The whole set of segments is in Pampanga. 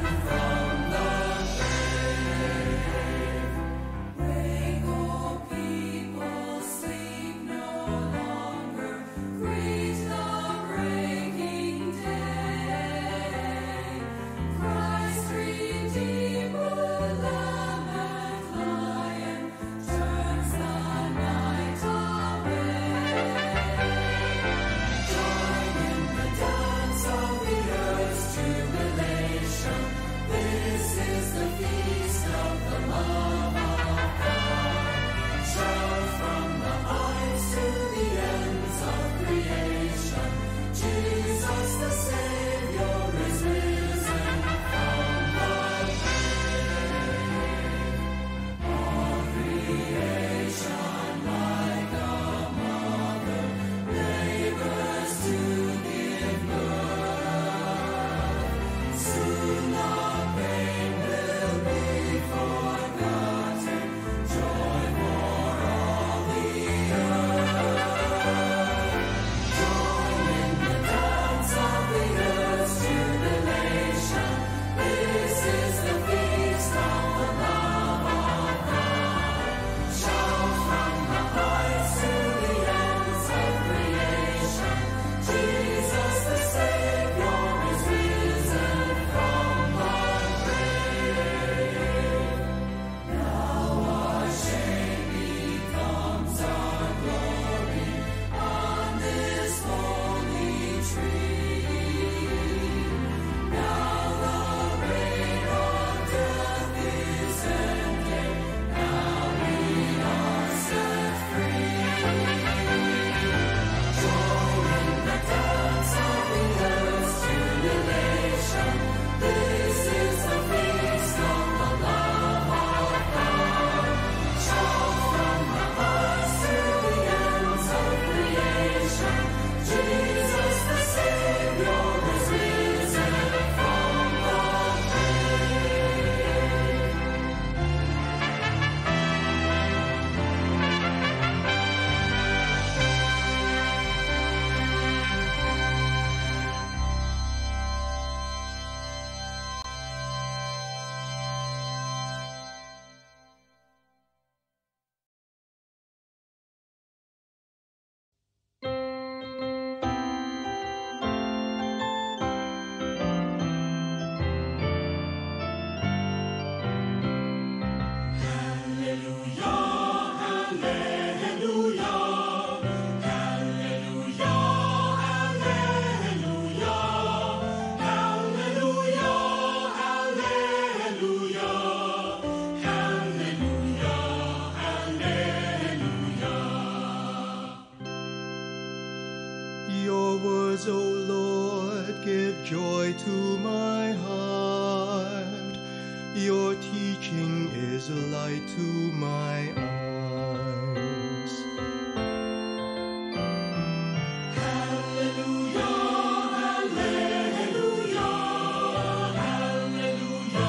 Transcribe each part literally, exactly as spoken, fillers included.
From the grave. Wake, O people, sleep no longer. Greet the breaking day. Christ, Redeemer, Lamb and Lion, turns the night away. Join in the dance of the earth's jubilation. This is the feast of the love of God. Shout from the heights to the ends of creation. Jesus the Savior is risen from the grave. All creation, like a mother, labors to give birth. Soon the pain will be forgotten. Joy for all the earth. Join in the dance of the earth's jubilation. This is the feast of the love of God. Shout from the heights to the ends of creation. Jesus the Savior is risen from the grave. Now our shame becomes our glory on this holy tree. Now the reign of death is ended. Now we are set free. Join in the dance of the earth's jubilation. This is the feast of the love of God. Shout from the heights to the ends of creation. Jesus the Savior is risen from the grave. Your words, O Lord, give joy to my heart. Your teaching is light to my eyes. Alleluia, alleluia, alleluia.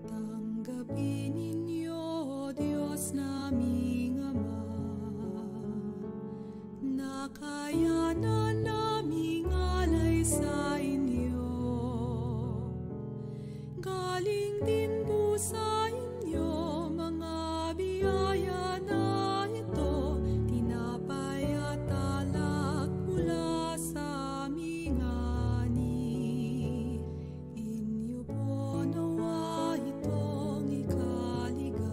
Tanggapin ninyo, Dios naming Ama, na kaya na naming alay sa inyo. Galing din po sa inyo mga biyaya na ito, tinapay at alak mula sa aming ani. Inyo po nawa itong ikaligayan.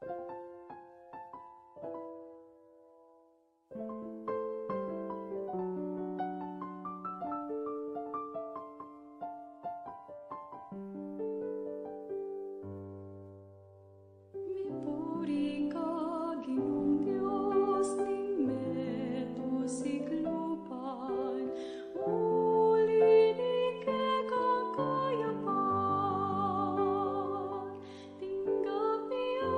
Mipuri ka, Ginung Dios ning metung siklupan, uli ni kekang kayapan. Tinggap ya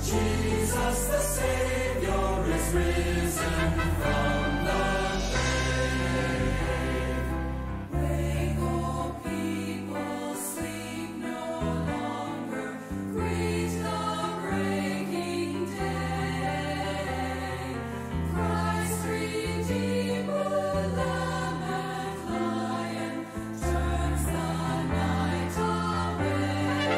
Jesus the Savior is risen from the grave. Wake, O people, sleep no longer. Greet the breaking day. Christ Redeemer, Lamb and Lion, turns the night away.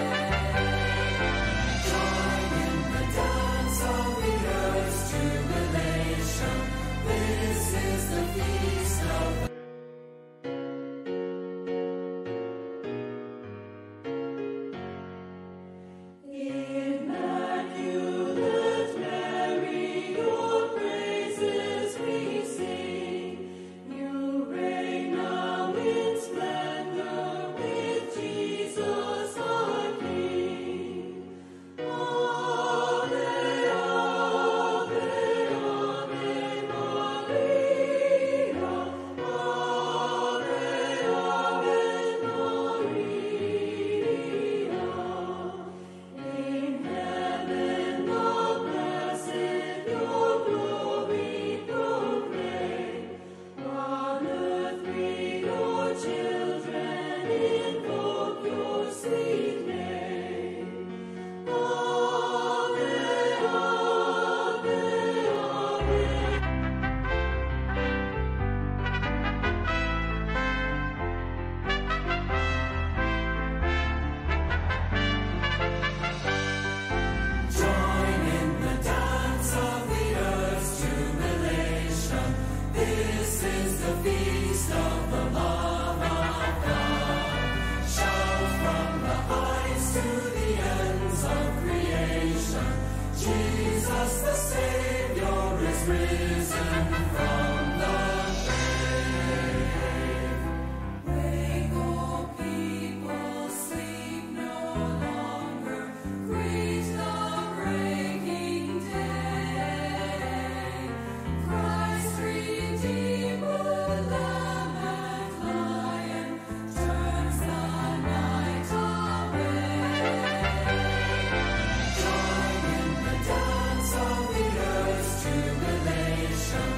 Join in the dance of the earth's jubilation. This is the feast of the Immaculate Mary, your praises we sing. You reign now in splendor with Jesus our King. Ave, ave, ave Maria. Ave, ave Maria. In heaven the blessed your glory proclaim. On earth we, your children, invoke your sweet name. Ave, ave, ave. Join in the dance of the earth's jubilation. This is the feast of the love of God. Shout from the heights to the ends of creation. Jesus the Savior is risen from the grave. Wake, O people, sleep no longer. Greet the breaking day. Christ Redeemer, Lamb and Lion, turns the night away. Join in the dance of the earth's jubilation.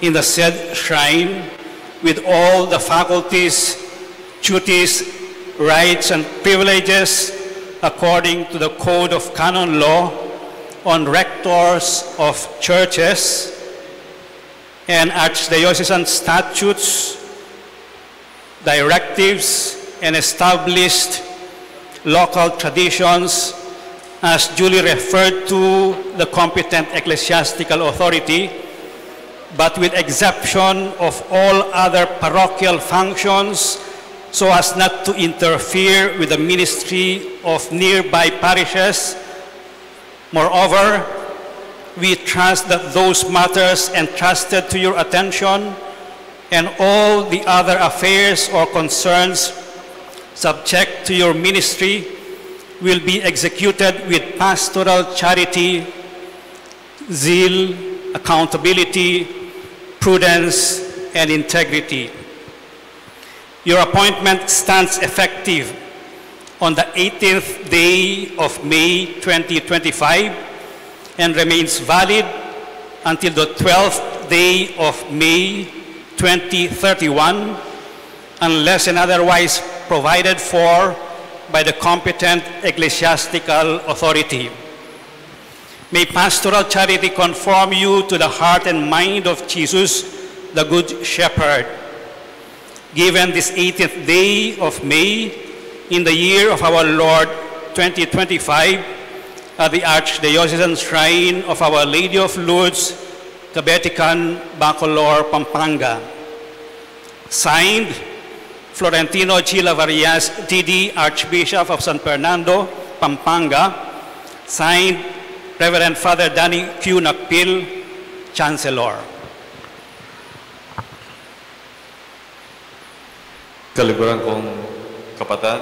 in the said shrine with all the faculties, duties, rights, and privileges according to the Code of Canon Law on Rectors of Churches and Archdiocesan Statutes, directives, and established local traditions as duly referred to the competent ecclesiastical authority, but with exception of all other parochial functions, so as not to interfere with the ministry of nearby parishes. Moreover, we trust that those matters entrusted to your attention and all the other affairs or concerns subject to your ministry will be executed with pastoral charity, zeal, accountability, prudence, and integrity. Your appointment stands effective on the eighteenth day of May twenty twenty-five and remains valid until the twelfth day of May twenty thirty-one, unless and otherwise provided for by the competent ecclesiastical authority. May pastoral charity conform you to the heart and mind of Jesus, the Good Shepherd. Given this eighteenth day of May, in the year of our Lord twenty twenty-five, at the Archdiocesan Shrine of Our Lady of Lourdes, Cabetican, Bacolor, Pampanga. Signed, Florentino G. Lavarias, T D, Archbishop of San Fernando, Pampanga. Signed, Reverend Father Danny Q. Nakpil, Chancellor. Kaluguran kong kapatad,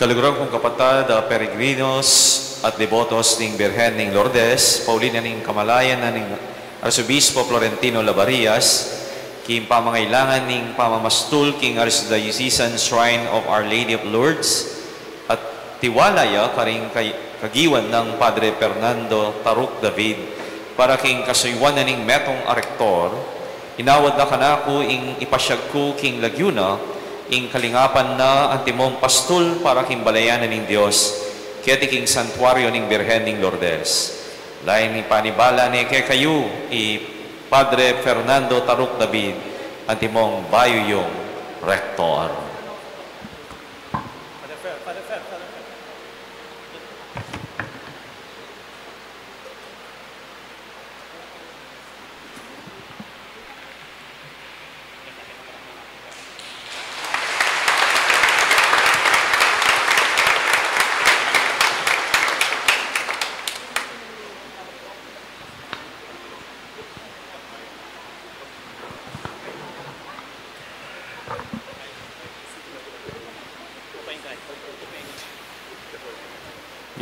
kaluguran kong kapatad, a peregrinos at debotos ning Birhen ning Lourdes, pauli na ning kamalayan na ning Arsobispo Florentino Lavarias, king pamangailangan ning pamamastul king Archdiocesan Shrine of Our Lady of Lourdes, at tiwala ya karing kay-, kagiwan nang Padre Fernando Taruk David para king kasuyuan na ning metung a rektor, inawad na kanaku ing ipasiag ku king lagyu na, ing kalingapan na antimong pastul para king balayan na ning Dios, keti king santuario ning Birhen ning Lourdes. Lain ning panibala ne kekayu i Padre Fernando Taruk David, antimong bayu yung rektor.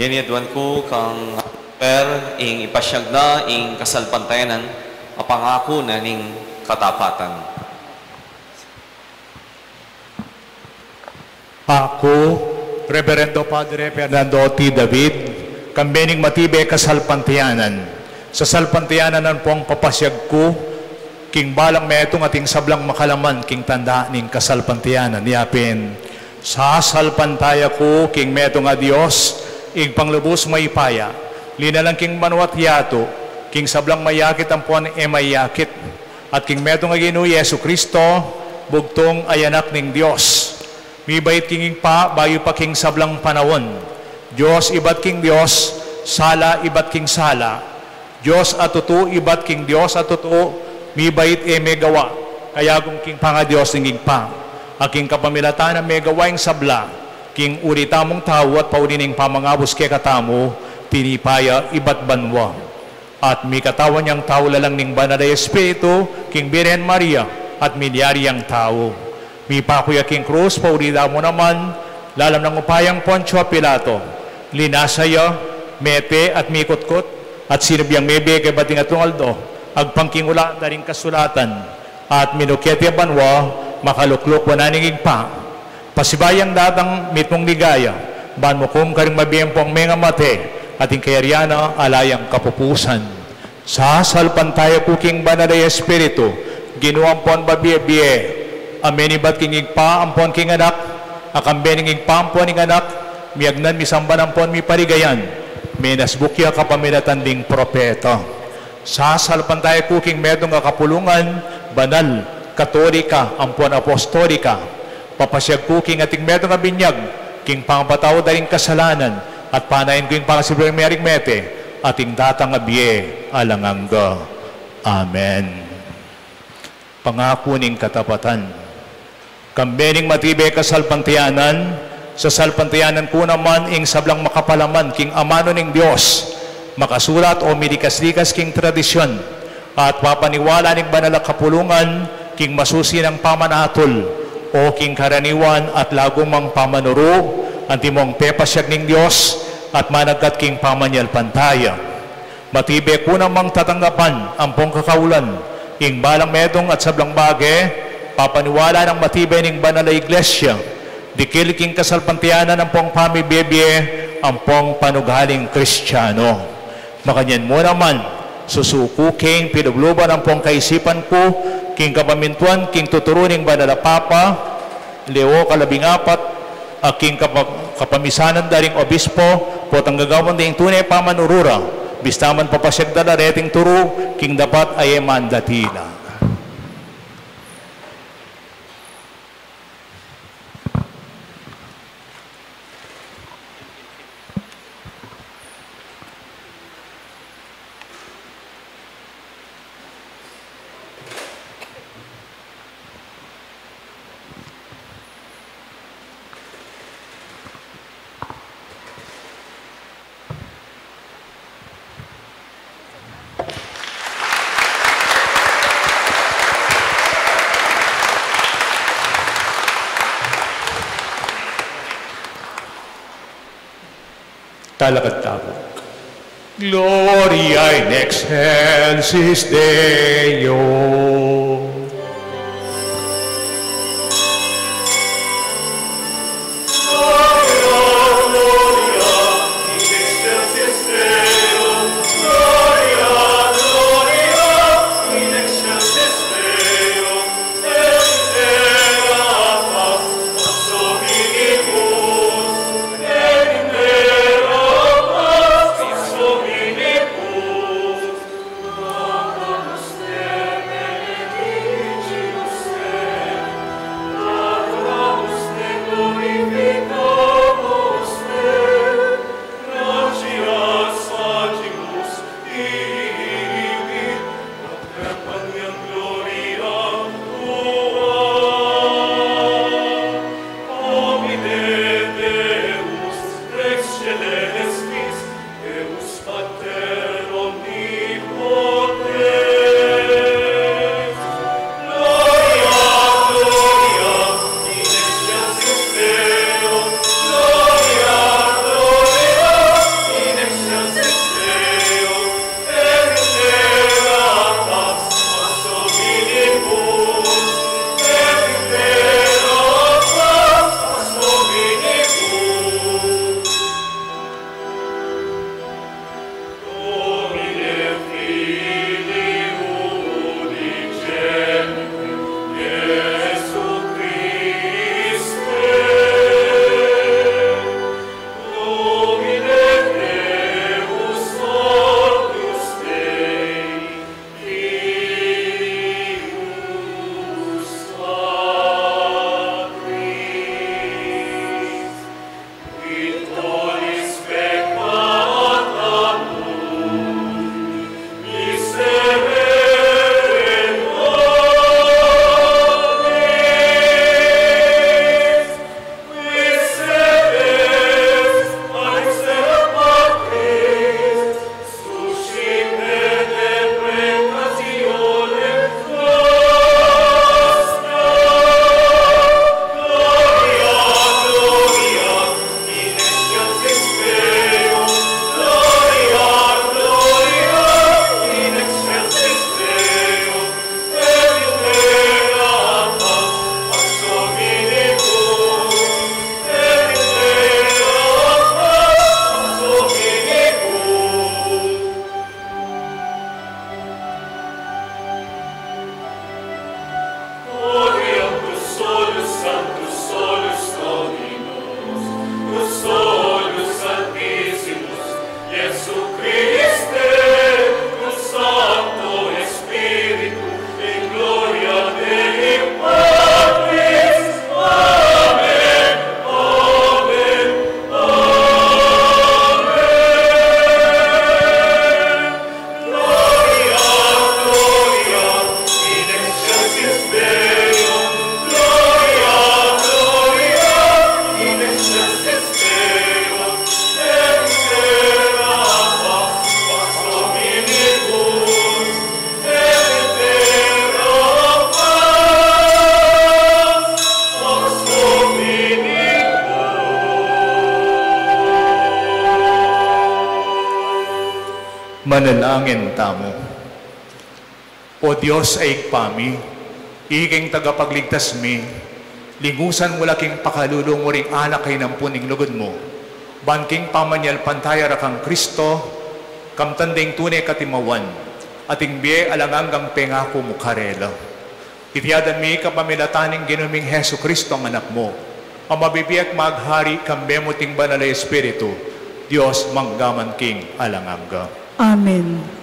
Ngeni aduan ku kang Per ing ipasiag na ing kasalpantayanan a pangaku na ning katapatan. Aku, Reverendo Padre Fernando T. David, kambe ning matibe kasalpantayanan, sasalpantayanan ampong papasiag ku king balang metung at ing sablang makalaman king tanda ning kasalpantayanan. Yapin, sasalpantaya ku king metung a Dios, Ibpang lubus mayupaya, linalang king banua at yatu, king sablang mayakit ampon e mayakit, at king metung a Ginu Jesu Cristo, bugtung a Anak ning Dios, mibait king Ibpa bayu pa king sablang panaun, Dios ibat king Dios, sala ibat king sala, Dios a tutu ibat king Dios a tutu, mibait e megawa, kayabe king pangadios ning Ibpa, a king kapamilatan na megawa ing sabla, king uli tamung tau at pauli ning pamangabus kekatamu, tinipa ya ibat banua. At mikatawan yang tau lalang ning Banal a Espiritu, king Birhen Maria, at milyari yang tau. Mipaku ya king krus, pauli tamu naman, lalam nang upayang Poncio Pilato. Linasa ya, mete at mikutkut, at sinubli yang mebie kaybat ding atlung aldo, agpang king ula da ring kasulatan, at minukyat ya banua, makalukluk wanan ning Ibpa. Pasibayu yang datang mitmung ligaya, ban mukum karing mabie ampong mengamate, at ing kayarian na ala yang kapupusan. Sasalpantaya ku king Banal a Espiritu, Ginu ampon babie-bie, a menibat king Ibpa ampon king Anak, a kambe ning Ibpa ampon ning Anak, miyagnan misamban ampon mipaligayan, menasbuk ya kapamilatan ding propeta. Sasalpantaya ku king metung a kapulungan, banal, katolika, ampon apostolika. Papasiag ku king ating metung a binyag, king pangapatawad da ring kasalanan, at panayan ku ing pangasubling mie ring mete, at ing datang a bie alang angga. Amen. Pangaku ning katapatan. Kambe ning matibe kasalpantayanan, sasalpantayanan ku naman ing sablang makapalaman king amanu ning Dios, makasulat o milikas-likas king tradisyun, at papaniwala ning banal a kapulungan, king masusi nang pamanatul, o king karaniwan at lagumang pamanuru, antimong pepasiag ning Dios, at managkat king pamanyalpantaya. Matibe ku namang tatanggapan ampong kakaulan, ing balang metung at sablang bage, papaniwala nang matibe ning banal a Iglesia, dikil king kasalpantayanan ampong pamibie-bie, ampong panugaling Kristiano. Makanyan mu naman, susuku king pilubluban ampong kaisipan ku, king kapamintuan, king tuturu ning Banal a Papa Leo kalabing apat, a king kapa-, kapamisanan da ring obispo, potang gagawan da ing tune pamanuru ra, bista man papasiag da la reting turu, king dapat a e mandati la. Talakad tamu. Gloria in excelsis Deo. Manalangin tamu. O Dios a Ibpa mi, ika ing tagapagligtas mi, lingusan mu la king pakalulu mu ring anak a inampun ning lugud mu, ban king pamanyalpantaya ra kang Kristo, kamtan da ing tune katimawan, at ing bie alang anggang pengaku mu karela. Iti adwan mi kapamilatan ning Ginu ming Jesucristo a Anak mu, a mabibie at maghari kambe mu at ning Banal a Espiritu, Dios mangga man king alang angga. Amen.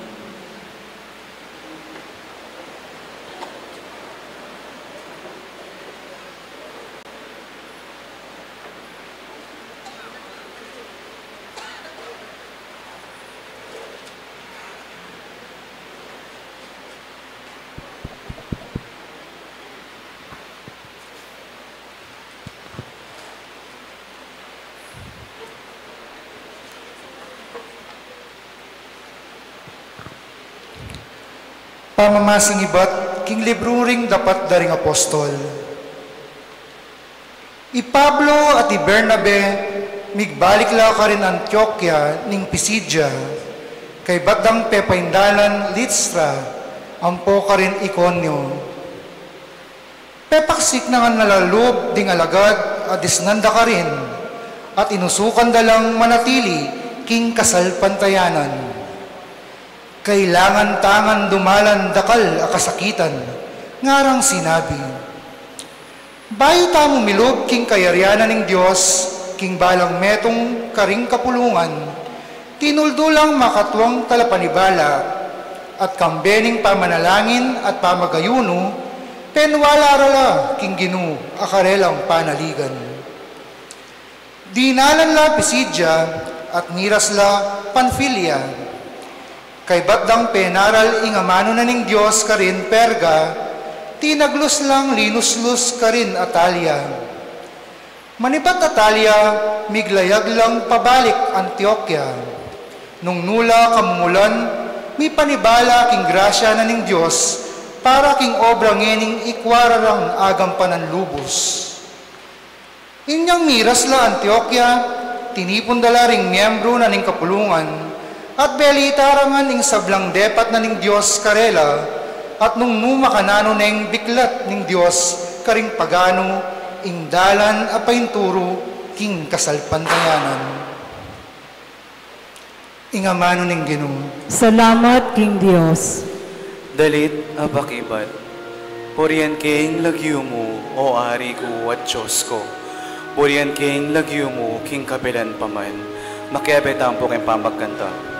Pamamasang ibat king libru ring Dapat da ring Apostol. I Pablo at i Bernabe migbalik la karin Antioquia ning Pisidia, kaybat dang pepaindalan Listra ampo karin Iconio. Pepaksik na ngan na la lub ding alagad a disnan da karin, at inusukan da lang manatili king kasalpantayanan. Kailangan ta ngan dumalan dakal a kasakitan, ngarang sinabi. Bayu tamu milub king kayarian na ning Dios, king balang metung karing kapulungan, tinuldu lang makatuang talapanibala, at kambe ning pamanalangin at pamagayunu, penwala ra la king Ginu a karelang panaligan. Dinalan la Pisidia, at miras la Panfilia. Kaybat dang penaral ing amanu na ning Dios karin Perga, tinaglus lang linuslus karin Atalia. Manibat Atalia, miglayag lang pabalik Antioquia. Nung nu la kamumulan, mipanibala king grasya na ning Dios para king obra ngening ikua ra rang agampanan lubus. Inyang miras la Antioquia, tinipun da la ring miembru na ning kapulungan, at belita ra ngan ing sablang depat na ning Dios karela, at nung nu makananu neng biklat ning Dios karing paganu ing dalan a painturu king kasalpantayanan. Ing amanu ning Ginu. Salamat king Dios. Dalit a pakibat. Purian ke ing lagyu mu, o Ari ku at Dios ku. Purian ke ing lagyu mu king kapilan pa man. Makiabe tamu pu king pamagkanta.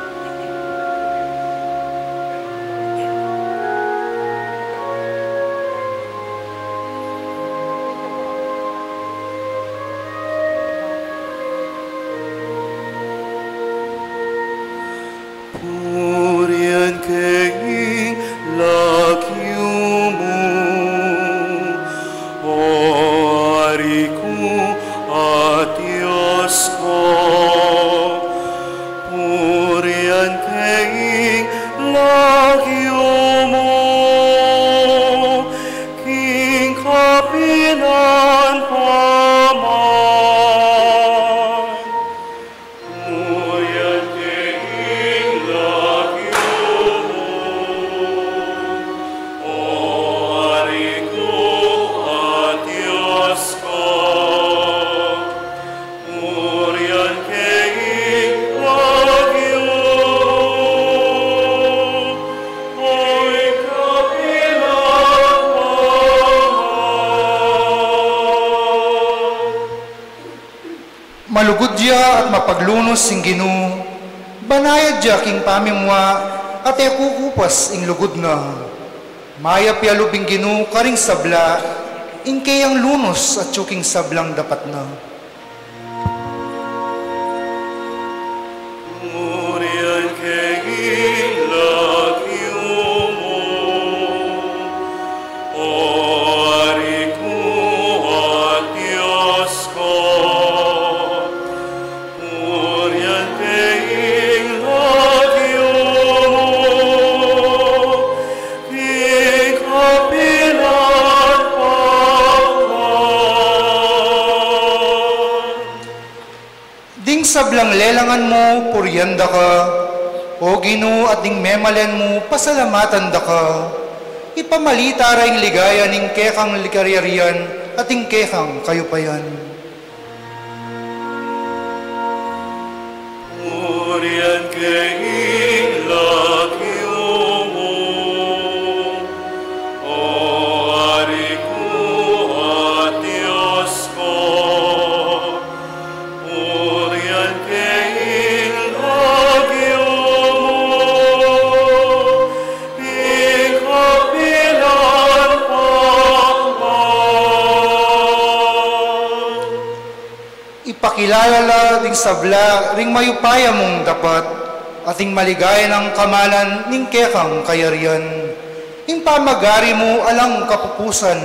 Purian ke ing lagyu mu, o Ari ku at Dios ku. Purian ke ing lagyu mu, king kapilan pa man. Purian ke ing lagyu mu, o Ari ku at Dios ku. Purian ke ing lagyu mu, king kapilan pa man. Malugud ya at mapaglunus ing Ginu, banayad ya king pamimua, at e kukupas ing lugud na. Mayap ya lub ing Ginu karing sabla, ing keyang lunus atyu king sablang dapat na. Purian ke ing lagyu mu, o Ari ku at Dios ku. Purian ke ing lagyu mu, king kapilan pa man. Ding sablang lelangan mu, purian da ka. O Ginu, at ding memalen mu, pasalamatan da ka. Ipamalita ra ing ligaya ning kekang kayarian at ing kekang kayupayan. Purian ke ing lagyu mu, O Ari ku at Dios ku. Purian ke ing lagyu mu, king kapilan pa man. Ipakilala la ding sabla ring mayupaya mung dapat, at ing maligaya nang kamalan ning kekang kayarian. Ing pamagari mu alang kapupusan,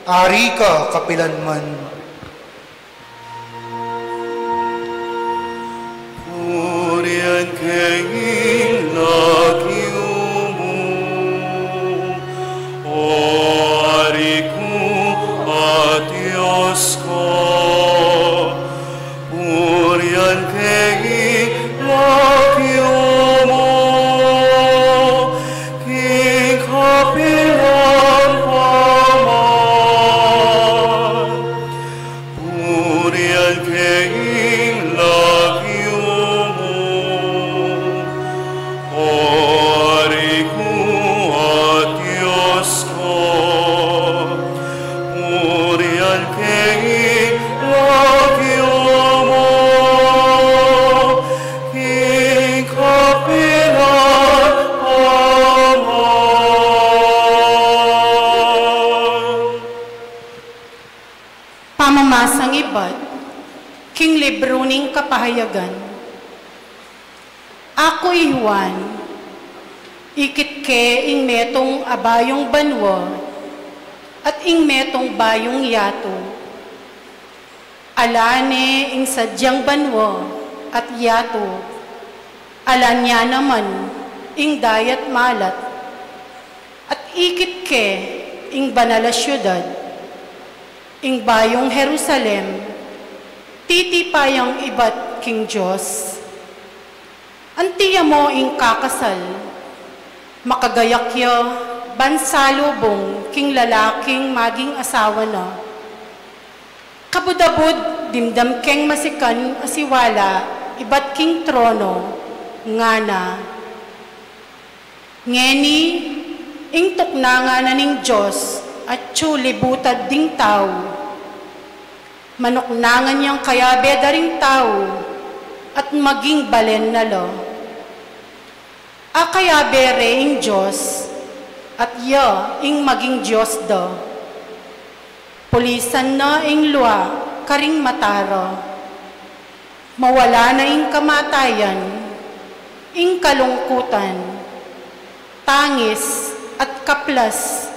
Ari ka kapilan man. Purian ke ing lagyu mu, O Ari ku at Dios ku. Purian ke ing lagyu mu, king kapilan pa man. Purian ke ing lagyu mu, O Ari ku at Dios ku. Purian ke ing lagyu mu, king kapilan pa man. Pamamasang ibat king libru ning Kapahayagan. Aku i Juan, ikit ke ing metung a bayung banua at ing metung bayung yatu. Ala ne ing sadyang banua at yatu, ala ne naman ing dayat malat. At ikit ke ing banal a siudad, ing bayung Jerusalem, titipa yang ibat king Dios. Anti ya mu ing kakasal, makagayak ya ban salubung king lalaking maging asawa na. Kabud-abud dimdam keng masikan a siwala ibat king trono, ngana: Ngeni ing tuknangan na ning Dios atyu libutad ding tau. Manuknangan yang kayabe da ring tau at maging balen na la. Akayabe re ing Dios at ya ing maging Dios da. Pulisan na ing lua karing mata ra. Mawala na ing kamatayan, ing kalungkutan, tangis at kaplas,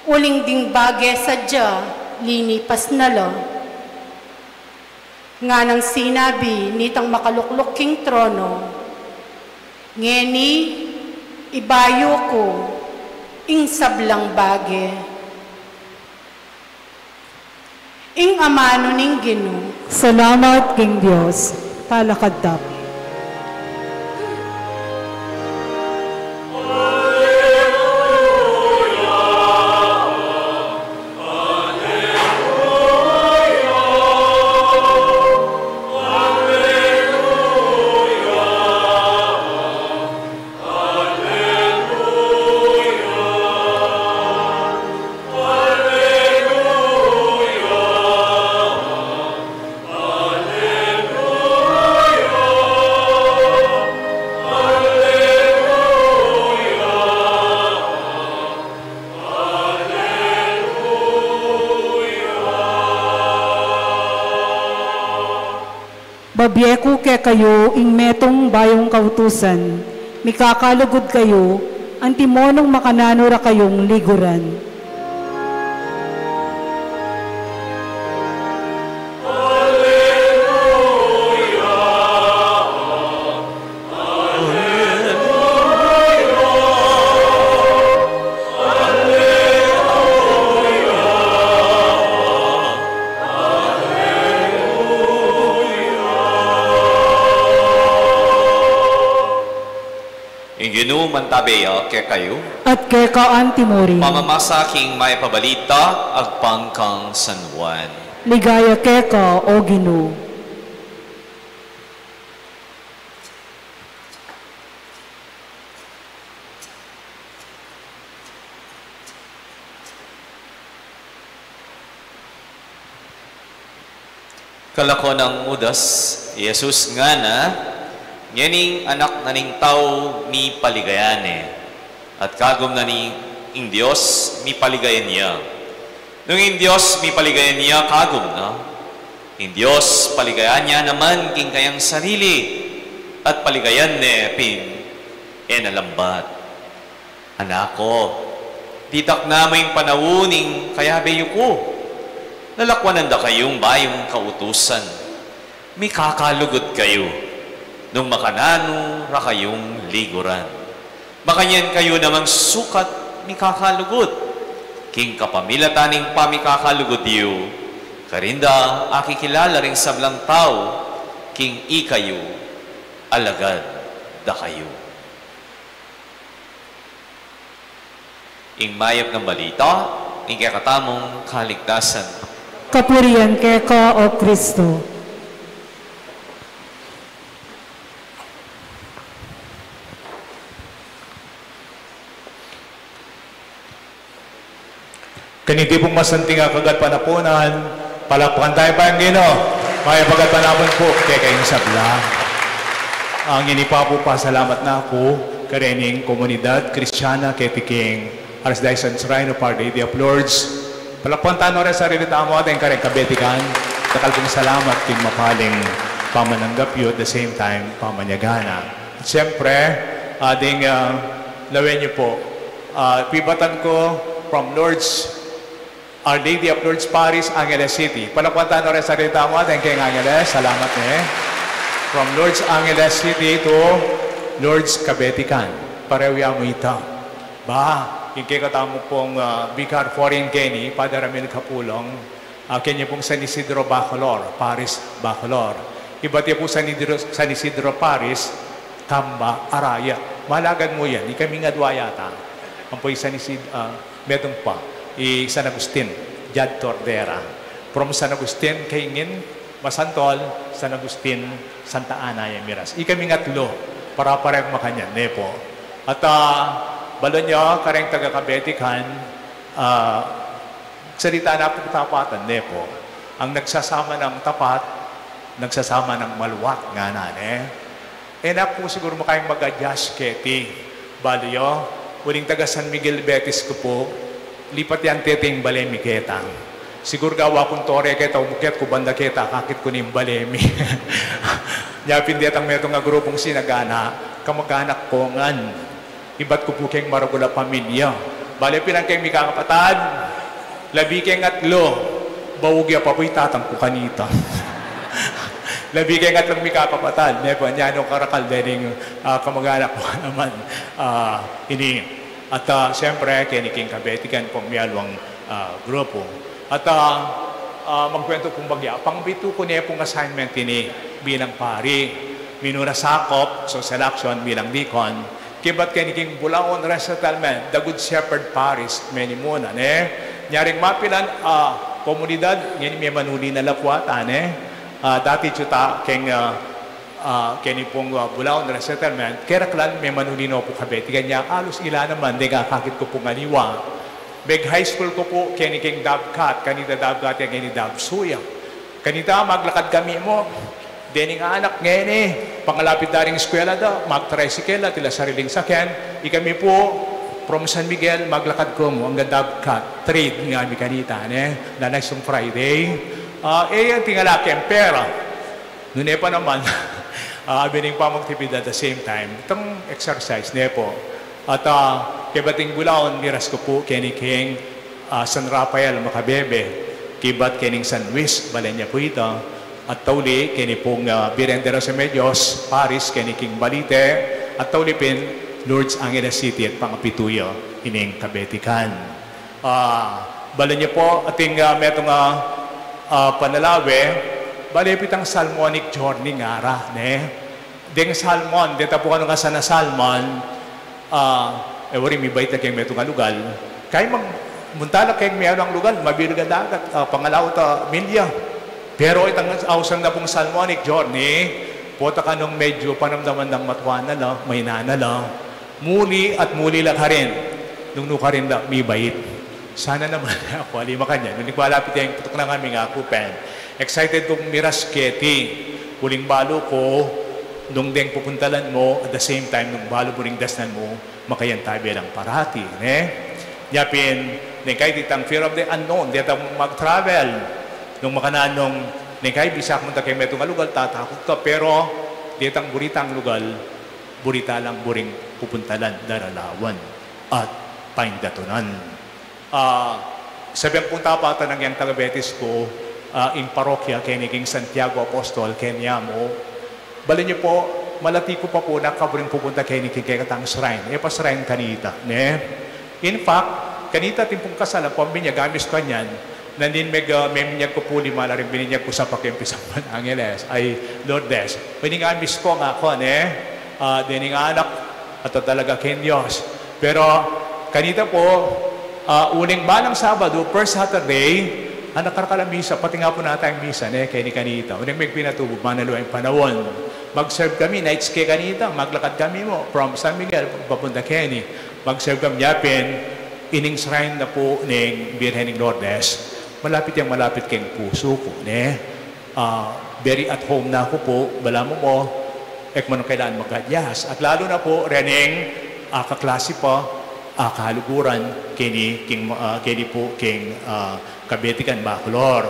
uling ding bage sadya linipas na la. Nganang sinabi nitang makalukluk king trono: Ngeni, ibayu ku ing sablang bage. Ing amanu ning Ginu. Salamat king Dios. Talakad tamu. Babie ku kekayu ing metung bayung kautusan, mikakalugud kayu, antimo nung makananu ra kayung liguran. Mantabe ya kekayu. At keka antimurin. Pamamasa king Mayap a Balita agpang kang San Juan. Ligaya keka, O Ginu. Kalako nang Judas, i Jesus ngana, ngening Anak na ning Tau mipaligayan ne, at kagum na ning Dios mipaligayan ya. Nung ing Dios mipaligayan ya, kagum na, ing Dios paligayan ya naman king kayang sarili, at paligayan ne pin e na lambat. Anak ku, ditak na mu ing panaun ning kayabe yu ku. Lalakwanan da kayung bayung kautusan. Mikakalugud kayu nung makananu ra kayung liguran. Makanyan kayu namang sukat mikakalugud. King kapamilatan ning pamikakalugud yu, karin da akikilala ring sablang tau, king ikayu alagad da kayu. Ing mayap nang balita ning kekatamung kaligtasan. Kapurian keka, O Kristo. Kaniti pung masanting a kagatpanapunan, palakpakan tayu pa ing Ginu. Mayap a kagatpanapun pu kekayung sabla. Ngeni pa pu, pasalamat na ku karening komunidad Kristiana keti king Archdiocese Shrine of Our Lady of Lourdes. Palakpakan tana ring sarili tamu atin kareng kabetikan. Dakal pung salamat king mapaling pamananggap yu, at the same time, pamanyagana. At siyempre, ating, ah, lawen yu pu, ah, pibatan ku from Lourdes, Our Lady of Lourdes Parish, Angeles City. Palakpakan tana ring sarili tamu atin keng Angeles. Salamat ne. From Lourdes, Angeles City to Lourdes, Kabetikan. Parehu ya mu ita. Ba, ing kekatamu pung, ah, Vicar Foreign keni, Father Ramil Capulong, ah, keni pung San Isidro Bacolor, Parish Bacolor. Ibat ya pu San Isidro, San Isidro Parish, Camba, Araya. Malagad mu yan, ikaming adwa yata. Ampo i San Isid-, ah, metung pa, i San Agustin, Jad Tordera. From San Agustin, kaingin, masantol, San Agustin, Santa Ana ya miras. Ikaming atlu, para-pareng makanyan, ne pu. At, ah, balu yu, kareng taga-Kabetikan, ah, salita na pung tapatan, ne pu. Ang nagsasama ng tapat, nagsasama ng maluwat, ngana, ne? E na ku siguru makayang mag-adjust keti. Balu yu, uling taga-San Miguel Betis ku pu, lipat ya ing bale mi keta. Siguru gawa kung tore keta, umukyat ku banda keta, akakit ku ning bale mi. Nya pin detang metung a grupung sinagana, kamag-anak ku ngan. Ibat ku pu keng maragul a pamilya. Bale, pilan keng mikakapatad? Labi keng atlu. Baug ya pa pu i tatang ku kanita. Labi keng atlung mikakapatad. Ne pu, nya no karakal dening, ah, kamag-anak ku naman, ah, ini. At, ah, siyempre, keni king Kabetikan pung mialuang, ah, grupu. At, ah, ah, magkuwentu pung bagya. Pangbitu ku ne pung assignment ini bilang pari. Minuna sakop, social action bilang deacon. Kibat keni king Bulaon Resettlement, the Good Shepherd Parish, meni muna, ne? Nyaring mapilan, ah, komunidad, ngeni memanuli na la pu ata, ne? Ah, dati juta keng, ah, ah, keni pung, ah, Bulaon Resettlement, keraklan memanuli no pu Kabetikan, nya alus ila naman, deng akakit ku pung aliwa. Meg-high school ku pu, keni king Dovecot, kanita Dovecot ya, keni Dovesui ya. Kanita, maglakad kami mu. Dening anak ngeni, pangalapit da ring eskwela da, mag-tricycle da, tila sariling sakyan. Ikami pu, from San Miguel, maglakad ku mu anggang Dovecot, trade ngami kanita, ne? Nanaysung Friday. Ah, e yang tingala keng pera. Nune pa naman, ah, abe ning pamaktibidad at the same time, itang exercise, ne pu. At, ah, kebat ing Bulaon, miras ku pu keni king, ah, San Rafael Macabebe, kibat kening San Luis, bale nya pu ita, at tauli keni pung, ah, Virgen de los Remedios Parish, keni king Balite, at tauli pin Lourdes, Angeles City, at pangapitu ya ining Kabetikan. Ah, bale nya pu, ating, ah, metung a, ah, panalawe, bale pu itang sermonic journey ngara, ne? Deng sermon, deta pu kanu ngasana sermon, Ah, e wari, mibait ya keng metung a lugal. Kaya mag-, munta la keng metung a lugal, mabilug a dagat, ah, pangalaut a milya. Pero itang ausan na pung Salmonic journey, pota ka nung medyu panamdaman nang matwa na la, maina na la. Muli at muli la karin, nung nukarin la, mibait. Sana naman aku, ali makanyan. Nung malapit yang putuk na kami nga aku, pen. Excited kung miras keti. Uling balu ku, nung deng pupuntalan mu, at the same time, nung balu mu ring dasnan mu, makayantabe lang parati, ne? Nya pin, neng kai ditang fear of the unknown, detang mag-travel. Nung makananu, neng kai bisa ku munta keng metung a lugal, tatakut ka, pero detang buritang lugal, buri ta lang buring pupuntalan, daralawan, at paindatunan. Ah, sabian kung tapatan nang yang taga-Betis ku, ah, ing parokya keni king Santiago Apostol, keni mu. Bale yu pu, malati ku pa pu, nakaburing pupunta keni king kekatang shrine. E pa shrine kanita, ne? In fact, kanita atin pung kasal, ampong binyag, amis ku kanyan, nandin meg-, ah, meminyag ku pu lima, laring bininyag ku sapa keng pisang Angeles, ay, Lourdes. Pwedeng amis ku nga ku, ne? Ah, dening anak, at talaga keng Dios. Pero, kanita pu, ah, uling balang Sabadu, first Saturday, ah, nakarakal a misa, pati nga pu natang misa, ne, keni kanita. Uling megpinatubu, manalwa ing panaun. Mag-serve kami, nights ke kanita, maglakad kami mu, from San Miguel, papunta keni. Mag-serve kami, yapin, ining shrine na pu ning Birhen ning Lourdes. Malapit yang malapit keng pusu ku, ne? Ah, very at home na ku pu, balamu mu, e ku man kailangan mag-adjust. At lalu na pu, rening, ah, kaklasi pa, ah, kaluguran, keni, king, ah, keni pu, king, ah, Kabetigan, Bacolor.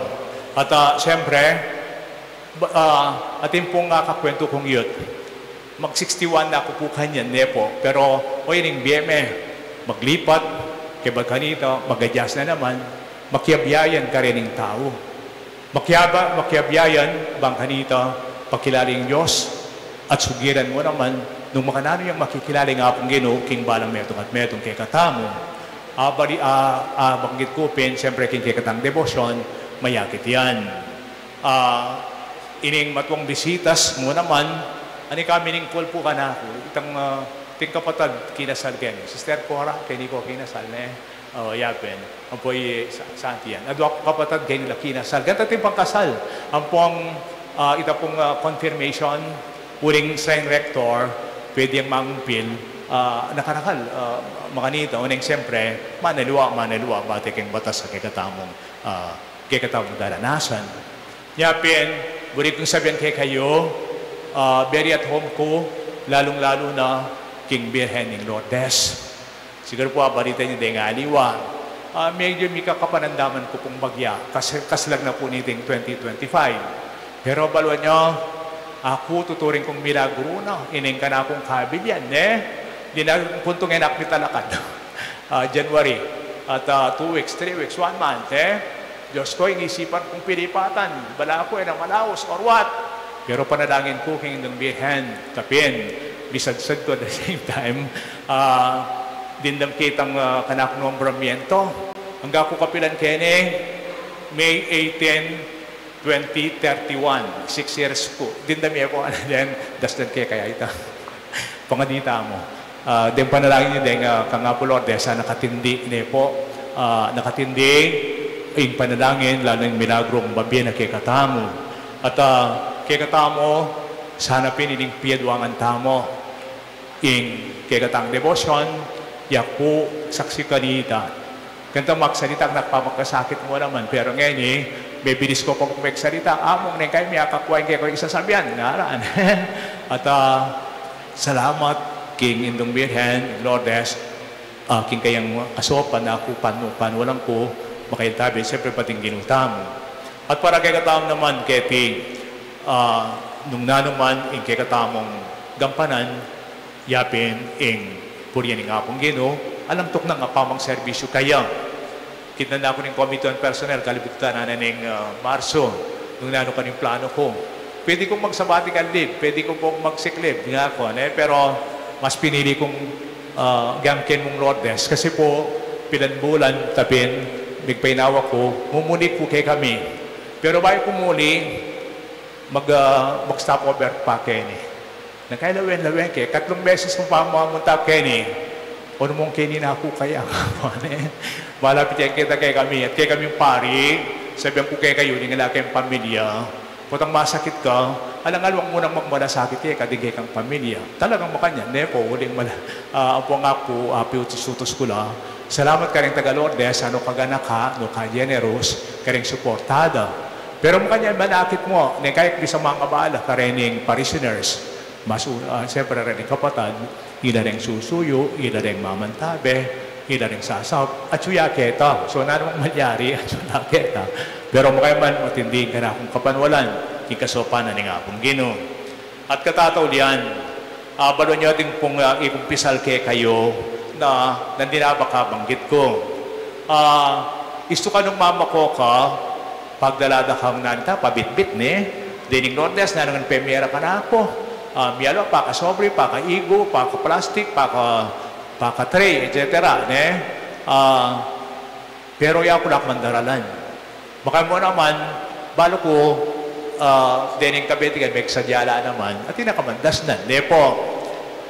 At, ah, siyempre, ba-, ah, atin pung, ah, kakwentu kung youth. Mag sixty-one na ku pu kanyan, ne pu. Pero, o, ining bie me, maglipat, kaya kanita, mag-adjust na naman, makiabiayan karening tau. Makiaba-, makiabiayan, bang kanita, pakilala ing Dios, at sugiran mu naman, nung makananu yang makikilala ing Apung Ginu, king balang metung at metung kekatamu. Ah, bali, ah, ah, banggit ku pin, siyempre, king kekatang debosyon, mayakit yan. Ah, ining matuang bisitas mu naman, ani ka meaningful pu kanaku, itang, ah, ating kapatad kinasal keni, Sister Cora, keni ku kinasal, ne? O, yapin. Ampo i Sa-, Santi yan. Adwa kung kapatad keni la kinasal. Ganita atin pang kasal. Ampong, ah, ita pung, ah, confirmation, uling shrine rector, pwede yang mangumpil, ah, nakarakal, ah, makanita, uling siyempre, manaliwa, manaliwa, bati keng batas a kekatamung, ah, kekatamung daranasan. Nya pin, buri kung sabian kekayu, ah, very at home ku, lalung-lalu na king Birhen ning Lourdes. Siguru pu, ah, balita yu deng aliwa. Ah, medyu mika kapanandaman ku pung bagya, kas-, kaslag na pu niting twenty twenty-five. Pero balu yu, aku tuturing kung milagru na, ining kanakung kabilian, ne? Di na puntung enak mitalakad. Ah, January, at, ah, two weeks, three weeks, one month, e? Diyos ku, inisipan kung pilipatan, balaku e na malaus or what? Pero panalangin ku king Indung Birhen, kapin, misadsad ku at the same time, ah, dimdam ke itang, ah, kanaku nombramiento. Angga ku kapilan keni, May eighteen, twenty thirty-one, six years ku. Dimdam ye pu, and then, dasdan ke kaya ita. Panganita mu. Ah, deng panalangin yu deng, ah, kang Apu Lourdes, ah, nakatindi ne pu, ah, nakatindi ing panalangin, lalu ing milagrung babie na kekatamu. At, ah, kekatamu, sana pin ining piaduangan tamu ing kekatang debosyon, yaku saksi kanita. Kanita magsarita, nagpapakasakit mu naman, pero ngeni, mebilis ku pa magsalita, Among, neng kai mi akakua ing kekong isasabian, ngaran. At, ah, salamat king Indung Birhen, Lourdes, ah, king kayang asopan, aku, panu-, panulang ku, makayantabe, siyempre, pati ing Ginu tamu. At para kekatamu naman, keti, ah, nung nanu man ing kekatamung gampanan, yapin ing purian ning Apung Ginu, alang tuknang a pamangserbisyu kaya. Kitnan na ku ning committee on personnel, kalibutan na ning, ah, Marso, nung nanu kanu ing planu ku. Pwede kung mag-sabbatical leave, pwede kung mag-sick leave, nga ku, ne? Pero mas pinili kung, ah, gamken mung Lourdes. Kasi pu, pilan bulan, tapin, migpainawa ku, mumuli ku kekami. Pero bayu ku muli, mag, ah, mag-stopover pa keni. Nang kai lawen-lawen ke, katlung beses kung pamamunta keni, O, nu mung keni na ku kaya, ne? Malapit ya keta kekami, at kekaming pari, sabian ku kekayu, ning ala keng pamilya, potang masakit ka, alang alang mu nang magmalasakit keka, ding kekang pamilya. Talagang makanyan, ne po, uling mala-, ah, ampong aku, ah, piutus-utus ku la. Salamat karing taga Lourdes, a nu kaganaka, nu kagenerous, karing suporta da. Pero makanyan manakit mu, ne, kaya ku bisa mangabala karening parishioners. Mas, ah, siyempre, reng kapatad, ila reng susuyu, ila reng mamantabe, ila reng sasaup, atyu ya keta. So, nanu mang malyari, atyu ya keta. Pero makayman, matindi ing kanakung kapanwalan, king kasaupan na ning Apung Ginu. At katataulian, ah, balu yu ding pung, ah, ikumpisal kekayu, na, nandin a baka banggit ku. Ah, istu ka nung mamako ka, pagdala da kang nanu ta, pabitbit, ne? Dening Lourdes, nanu ngan pemera kanaku? Ah, mialu, paka sobre, paka igu, paka plastik, paka, paka tray, et cetera, ne? Ah, pero ya ku la mandaralan. Baka mu naman, balu ku, ah, dening kabetikan, megsadya la naman, atin a kamandas nan, ne po?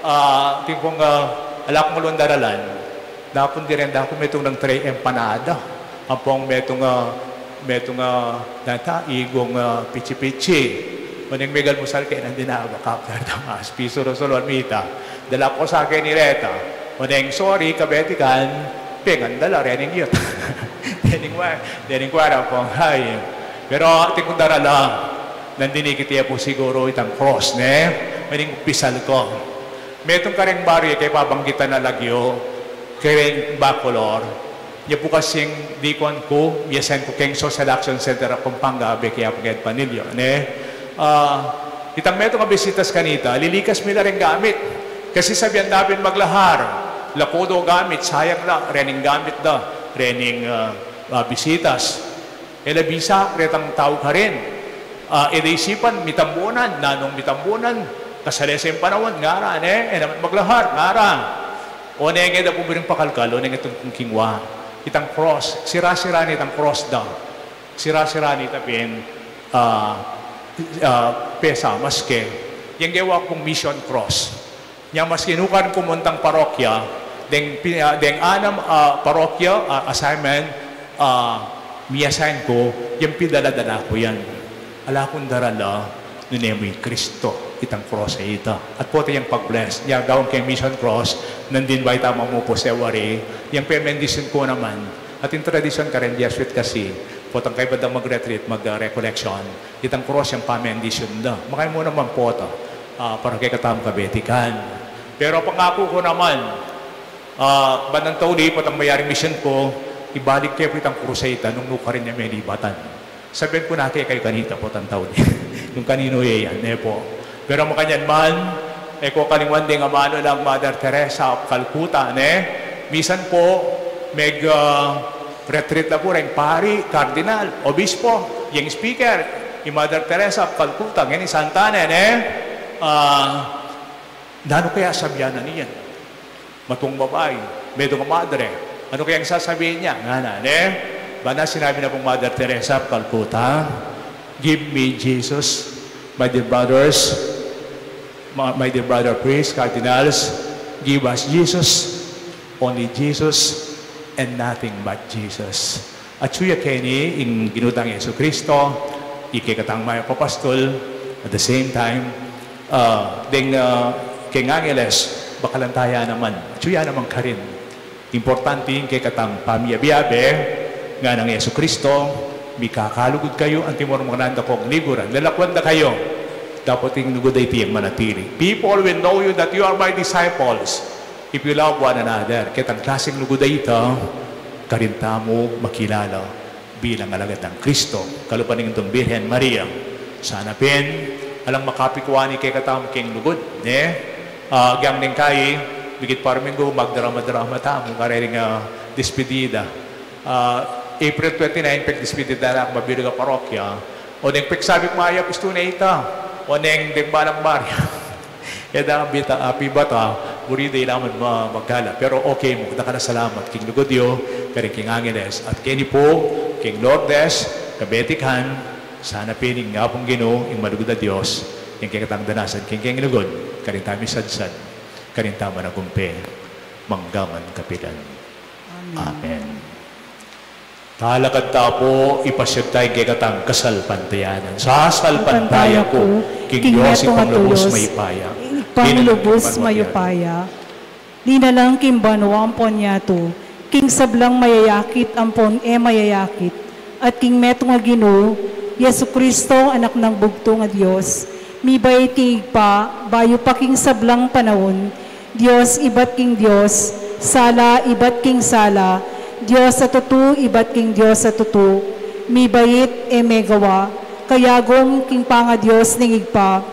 Ah, atin kung, ah, ala kung alung daralan, Dapun di reng daku metung nang tray empanada. Ampong metung, ah, metung, ah, nanu ta, igung, ah, pichi-pichi. Oneng megalmusal ke nandin a baka, kapdam a, piso ro solo almita. Dala ku sa keni reta. Oneng, sorry, kabetikan, pengan dala rening yut. Dening wa, dening wa ra pong, ay. Pero atin kung darala, nandin ikit ya pu siguru itang cross, ne? Metung pisal ku. Metung kareng baryo, e ke pabanggitan a lagyu, kareng Bacolor, nya pu kasing dikon ku, miyasan ku keng Social Action Center of Pampanga, abe kaya pu keng Panilio, ne? Ah, itang metung a bisitas kanita, lilikas mi la reng gamit. Kasi sabian da pin maglahar, laku do gamit, sayang la, rening gamit da, rening, ah, ah, bisitas. E la bisa retang tau karin. Ah, e da isipan, mitambunan, nanung mitambunan, kasale sa ing panaun, ngara, ne, e naman maglahar, ngara. Oneng e da pu miring pakalkal, oneng itang kung kingwa. Itang cross, sira-sira ne itang cross da. Sira-sira ne ita pin, ah, ah, pesa, maske. Yang gewa kung mission cross. Nya maski nukarin ku mu itang parokya, deng pi-, ah, deng anam, ah, parokya, ah, assignment, ah, mi-assign ku, yang pidala-dala ku yan. Ala kung darala, nune mu i Kristo, itang cross a ita. At pota yang pag-bless, nya daun keng mission cross, nandin ba ita mamupus e wari, yang pemendisyun ku naman, at ing tradisyun kareng Jesuit kasi, potang kaybat dang mag-retreat, mag, ah, recollection, Itang cross yang pamendisyun da. Makaimu naman pota, ah, para kekatamu kabetikan. Pero pangaku ku naman, ah, bandang tauli potang mayaring misyun ku, ibalik ke pu itang cross a ita nung nukarin ya melibatan. Sabian ku na kekayu kanita potang tauli. Nung kaninu ya yan, ne pu. Pero makanyan man, e ku kakalingwan deng amanu lang Mother Teresa of Calcutta, ne? Misan pu, meg, ah, retreat la pu reng pari, kardinal, obispo, yang speaker, i Mother Teresa of Calcutta, ngeni santa ne, ne? Ah, nanu kaya sabian na niyan? Matung babai, metung a madre. Anu kayang sasabian niya? Ngana, ne? Bana sinabi na pung Mother Teresa of Calcutta, "Give me Jesus, my dear brothers, my, my dear brother priests, cardinals, give us Jesus, only Jesus, and nothing but Jesus." Atyu ya keni ing Ginu tang Jesucristo, ing kekatang mayap a pastul, at the same time, ah, deng, ah, keng angeles, bakalan ta ya naman. Atyu ya naman karin. Importante ing kekatang pamiyabe-abe, nganang Jesucristo, "Mikakalugud kayu antimong mananda kung liguran." Lalakwan da kayu. Dapot ing lugud a iti yang manatili. People will know you that you are my disciples if you love one another. Ketang klaseng lugud a ita, karin tamu makilala bilang alagad nang Kristo, kalupa ning Indu nang Birhen Maria. Sana pin, alang makapikua ne kekatamu keng lugud, ne? Ah, agyang deng kai, bigit parminggu, magdrama-drama tamu, kareng, ah, despedida. Ah, April twenty-nine, pegdespedida na kung mabilug a parokya. Oneng pegsabi ku, mayap, istu ne ita. Oneng deng balang barya. E da bita, ah, pibata, buri da ila man ma-, magala. Pero okay mu, dakal a salamat king lugud yu, karing king angeles, at keni pu, king Lourdes, kabetikan, sana pin ing Apung Ginu, ing malugud a Dios, ing kekatang danasan king keng lugud, karin tamu misadsad, karin tamu managumpe. mangga man kapilan. Amen. Amen. Talakad ta pu, ipasyag taya ing kekatang kasalpantayanan. Sasalpantaya ku king Dios, Ibpang lubus mayupaya, Ibpang lubus mayupaya, linalang king banua ampon yatu, king sablang mayayakit ampon e mayayakit, at king metung a Ginu, Jesucristo, Anak nang bugtung a Dios, mibait king Ibpa, bayu pa king sablang panaun, Dios ibat king Dios, sala ibat king sala, Dios a tutu ibat king Dios a tutu, mibait e megawa, kayagum king pangadios ning Ibpa,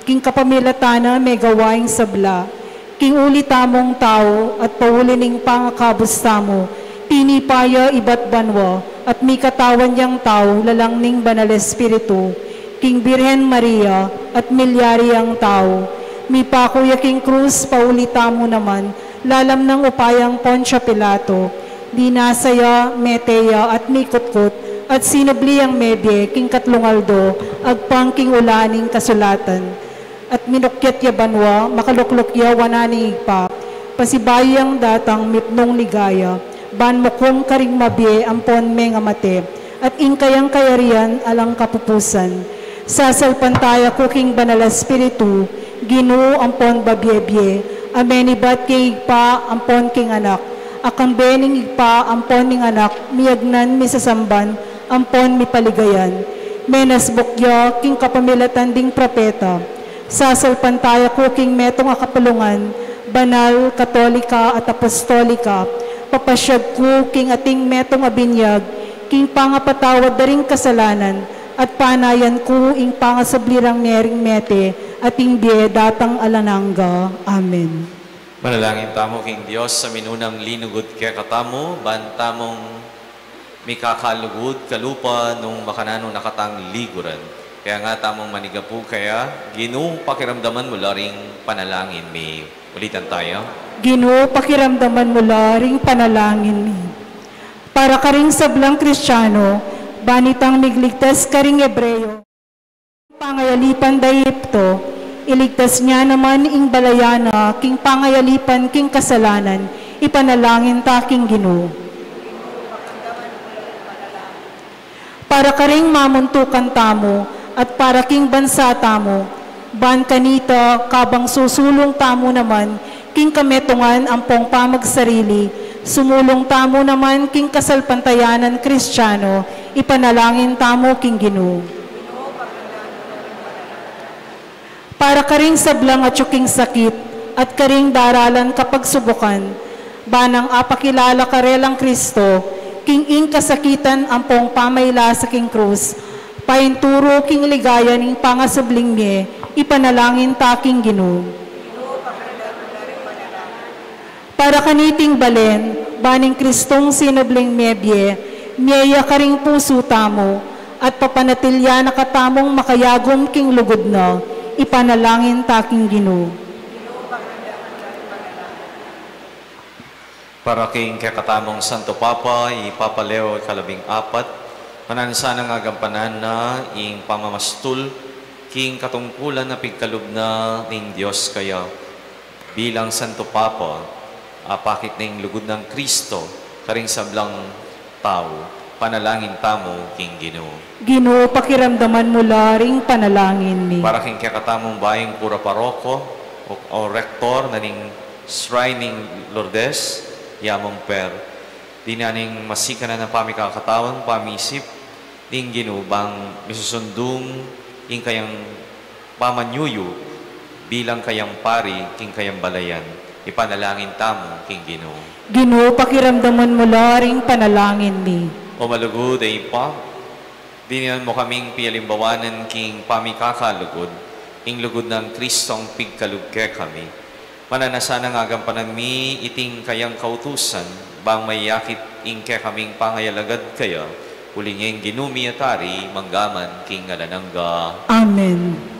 king kapamilatan na megawa ing sabla, king uli tamung tau at pauli ning pangakabus tamu, tinipa ya ibat banua, at mikatawan yang tau lalang ning Banal Espiritu, king Birhen Maria, at milyari yang tau. Mipaku ya king krus, pauli tamu naman, lalam nang upayang Poncio Pilato. Dinasa ya, mete ya, at mikutkut, at sinubli yang mebie king katlung aldo, agpang king ula ning kasulatan. At minukyat ya banua, makalukluk ya wanan ning Ibpa, pasibayu yang datang mipnung ligaya, ban mukum karing mabie ampon mengamate, at ing kayang kayarian alang kapupusan. Sasalpantaya ku king Banal Espiritu, Ginu ampon babie-bie, a menibat king Ibpa ampon king Anak, a kambe ning Ibpa ampon ning Anak, miyagnan, misasamban, ampon mipaligayan. Menasbuk ya king kapamilatan ding propeta. Sasalpantaya ku king metung a kapulungan, banal, katolika, at apostolika. Papasyag ku king ating metung a binyag, king pangapatawad da ring kasalanan, at panayan ku ing pangasubli rang mie ring mete, at ing bie datang alang angga. Amen. Manalangin tamu king Dios a minunang linugud kekatamu, ban tamung mikakalugud kalupa nung makananu na katang liguran. Kaya nga tamung manigapu kaya, Ginu, pakiramdaman mu la ring panalangin mi. Ulitan tayo. Ginu, pakiramdaman mu la ring panalangin mi. Para karing sablang Kristiano, ban itang migligtas karing Hebreo. Pangayalipan da Egipto, iligtas na naman ing balayan na king pangayalipan king kasalanan, ipanalangin ta king Ginu. Para karing mamuntukan tamu, at para king bansa tamu, ban kanita, kabang susulung tamu naman king kametungan ampong pamagsarili, sumulung tamu naman king kasalpantayanan Kristiano, ipanalangin tamu king Ginu. Para karing sablang atyu king sakit at karing daralan kapagsubukan, ban nang apakilala karelang Kristo, king ing kasakitan ampong pamailasa king krus, painturu king ligaya ning pangasubling mie, ipanalangin ta king Ginu. Para kaniting balen, ban ing Kristong sinubling mebie, mie ya karing pusu tamu, at papanatilyan na katamung makayagum king lugud na, ipanalangin ta king Ginu. Para king kekatamung Santo Papa, i Papa Leo ikalabing apat, mananu sanang agampanan na ing pamamastul king katungkulan a pigkalub na ning Dios kaya. Bilang Santo Papa, apakit na ing lugud nang Kristo karing sablang tau, panalangin tamu king Ginu. Ginu, pakiramdaman mu la ring panalangin mi. Para king kekatamung bayung kura paroko o, o rektor na ning Shrine ning Lourdes, ya mung per, dinan ing masikanan a pamikakatawan, pamisip, ning Ginu bang misusundung ing kayang pamanyuyu bilang kayang pari king kayang balayan, ipanalangin tamu king Ginu. Ginu, pakiramdaman mu la ring panalangin mi. O malugud a Ibpa, dinan mu kaming pialimbawanan king pamikakalugud, ing lugud nang Kristong pigkalub kekami. Mananu sanang agampanan mi iting kayang kautusan, bang mayakit ing kekaming pangayalagad kaya, uling ing Ginu mi at Ari, mangga man king alang angga. Amen.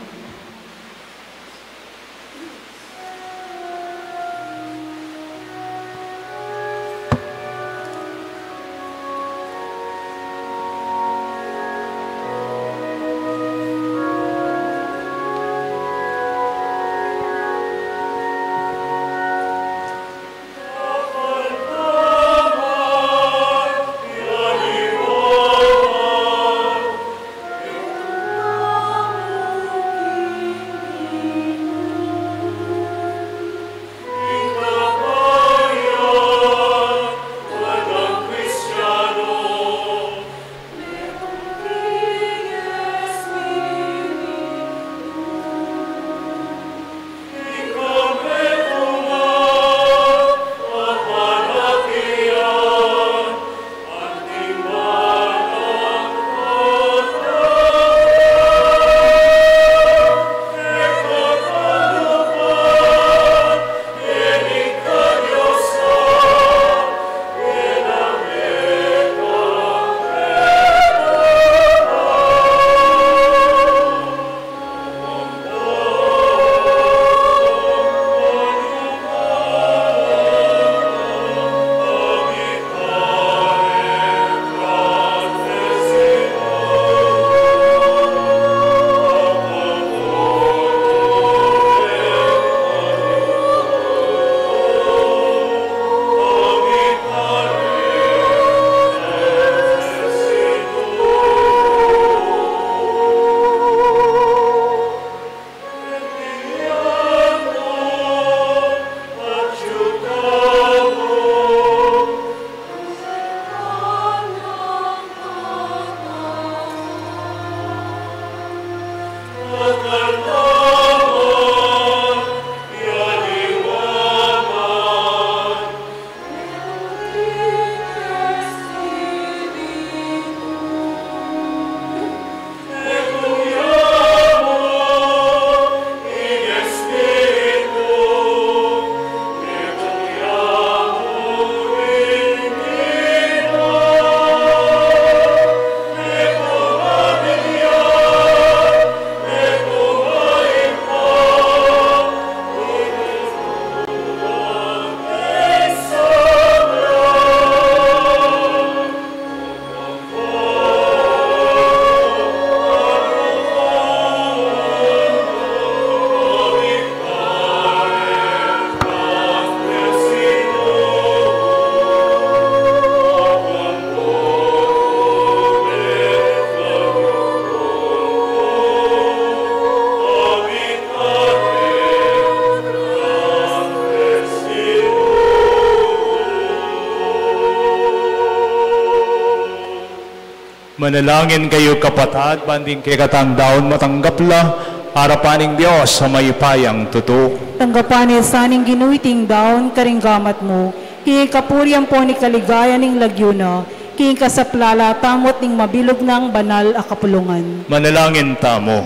Manalangin kayu, kapatad, ban ding kekatang daun matanggap la arapan ning Dios a mayupayang tutu. Tanggapan na sa ning Ginu iting daun karing gamat mu, king kapurian ampon king kaligayan ning lagyu na, king kasaplalan tamu at ning mabilug nang banal a kapulungan. Manalangin tamu.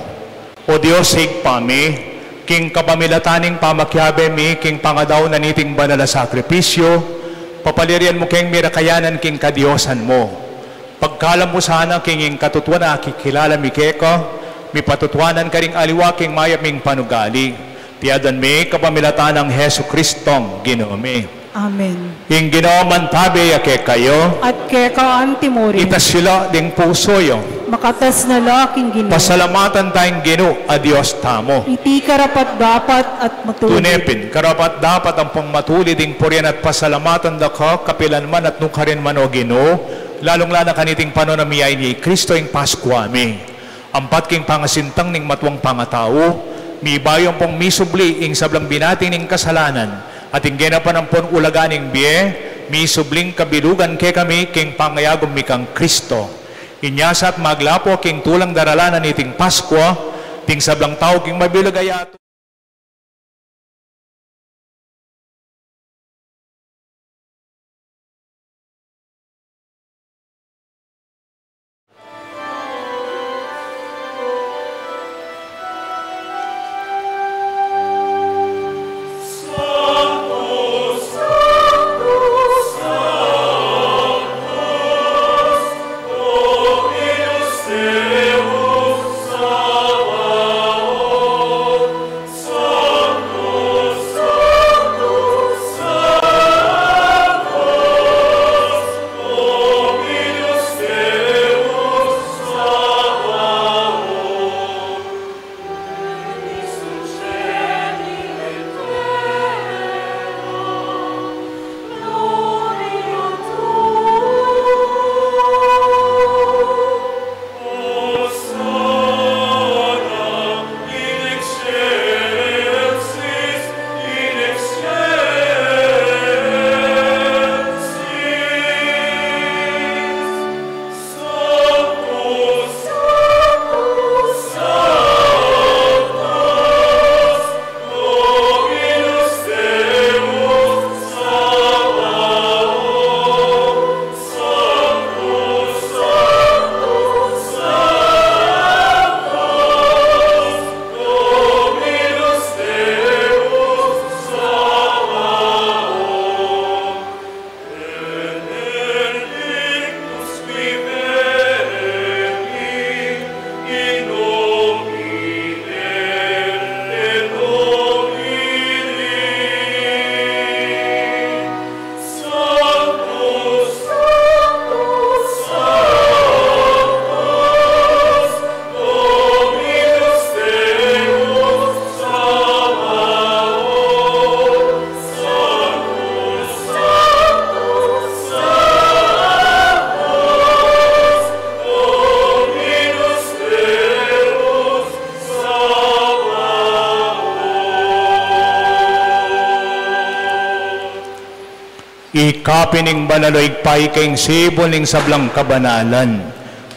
O Dios, Ibpa mi, king kapamilatan ning pamakiabe mi king pangadaun na niting banal a sakripisyu, papaliran mu keng mirakayanan king kadiosan mu. Pagkalam mu sana king ing katutuan a akikilala mi keka, mipatutuanan karing aliwa king mayap ming panugali. Iti adwan mi kapamilatan nang Jesucristong Ginu mi. Amen. Ing Ginu mantabe ya kekayu. At keka antimurin. Itas yu la ding pusu yu. Makatas na la king Ginu. Pasalamatan ta ing Ginu a Dios tamu. Iti karapat-dapat at matulid. Tune pin, karapat-dapat ampong matulid ing purian at pasalamatan da ka kapilan man at nukarin man, o Ginu, lalung-lala kaniting panaun a miyayun ya i Kristo ing Paskua mi. Ampat king pangasintang ning matuang pangatau, mibayu ampong misubli ing sablang binati ning kasalanan, at ing genapan ampon ulaga ning bie, misubling kabilugan kekami king pangayagum mi kang Kristo. Inya sa at maglapu king tulang daralan na niting Paskua, ding sablang tau king mabilug a yatu Ikapin ning banal, o Ibpa, ika ing sibul ning sablang kabanalan.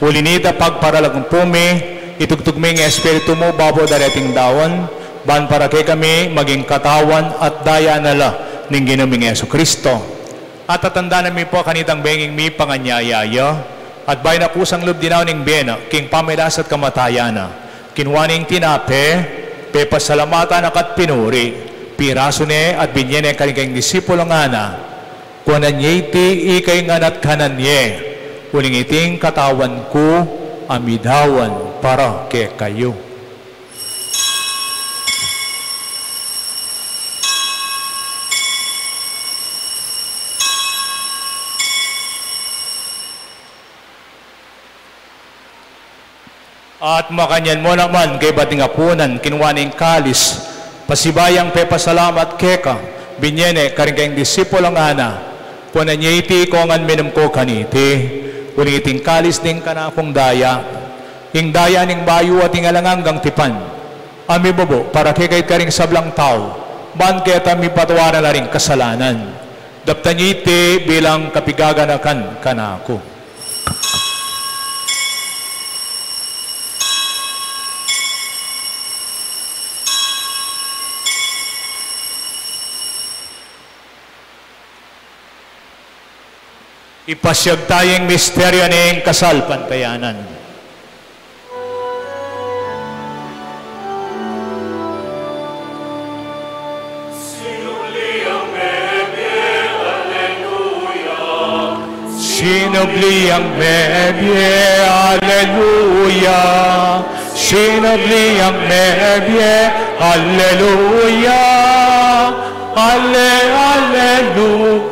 Uli nita, pagparalag mu pu mi Itugtug mu ing Espiritu mu babo da reting daun, ban para kekami maging katawan at daya na la ning Ginu ming Jesucristo. At tatandanan mi pu kanitang benging mipanganyaya ya, at bayu na kusang lub dinaun ing bie na king pamagkasakit at kamatayan na, kinua ne ing tinape, pepasalamatan na ka at pinuri, pirasu ne at binie ne karing kayang disipulung ngana, kuanan ye iti ikayu ngan at kanan ye, uling iti ing katawan ku a midaun para kekayu. At makanyan mu naman kaybat ning apunan, kinua ne ing kalis, pasibayu yang pepasalamat keka, binie ne karing kayang disipulung ngana, kuanan ye iti ikayu ngan minum kayu kaniti, uling iti ing kalis ning kanakung daya, ing daya ning bayu at ing alang anggang tipan, a mibubu para kekayu at karing sablang tau, ban kanita mipatawad la ring kasalanan. Daptan ye iti bilang kapigaganakan kanaku. Ipasiag taya ing misteryu ning kasalpantayanan. Sinubli yang mebie, aleluya. Sinubli yang mebie, aleluya. Ale, alelu.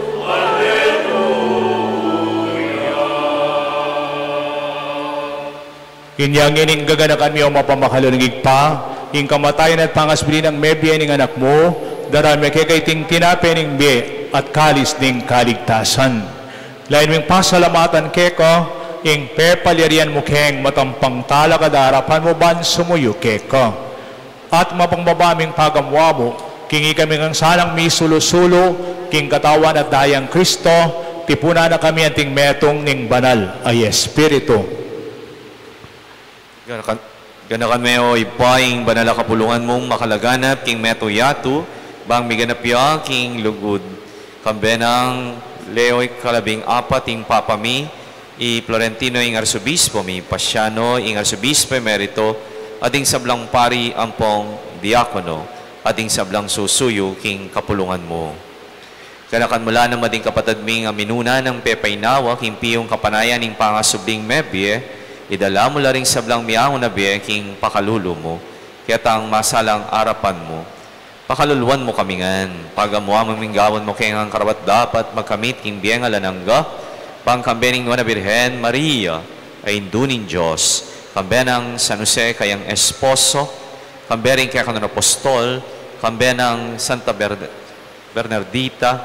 Inya ngeni ing gaganakan mi, o mapamakalulung Ibpa, ing kamatayan at pangasubli nang mebie ning Anak mu, daraun mi keka iting tinape ning bie at kalis ning kaligtasan. Lalu ming pasalamatan keka ing pepalyarian mu keng matampang talakad a arapan mu ban sumuyu keka. At mapangbaba ming pagamuan mu king ikami ngan sanang misulu-sulu king katawan at daya nang Kristo, tipunan na kami anting metung ning Banal a Espiritu. Ganakan, ganakan me, o Ibpa, ing banal a kapulungan mung makalaganap king metung yatu, bang miganap ya king lugud. Kambe nang Leo ikalabing-apat ing Papa mi, i Florentino ing Arsobispo mi, Pasiano ing Arsobispo Emerito, at ing sablang pari ampong diakono, at ing sablang susuyu king kapulungan mu. Ganakan mu la naman ding kapatad ming a minuna nang pepainawa king piyung kapanayan ning pangasubling mebie, idala mu la ring sablang miyauna bie king pakalulu mu, ketang masalang arapan mu. Pakaluluan mu kami ngan, pagamuan mu ming gawan mu keng karapat-dapat magkamit king bie alang angga, bang kambe ning Nuan a Birhen Maria, a Indu ning Dios, kambe nang San Jose kayang esposo, kambe ring kekang apostol, kambe nang Santa Ber-, Bernardita,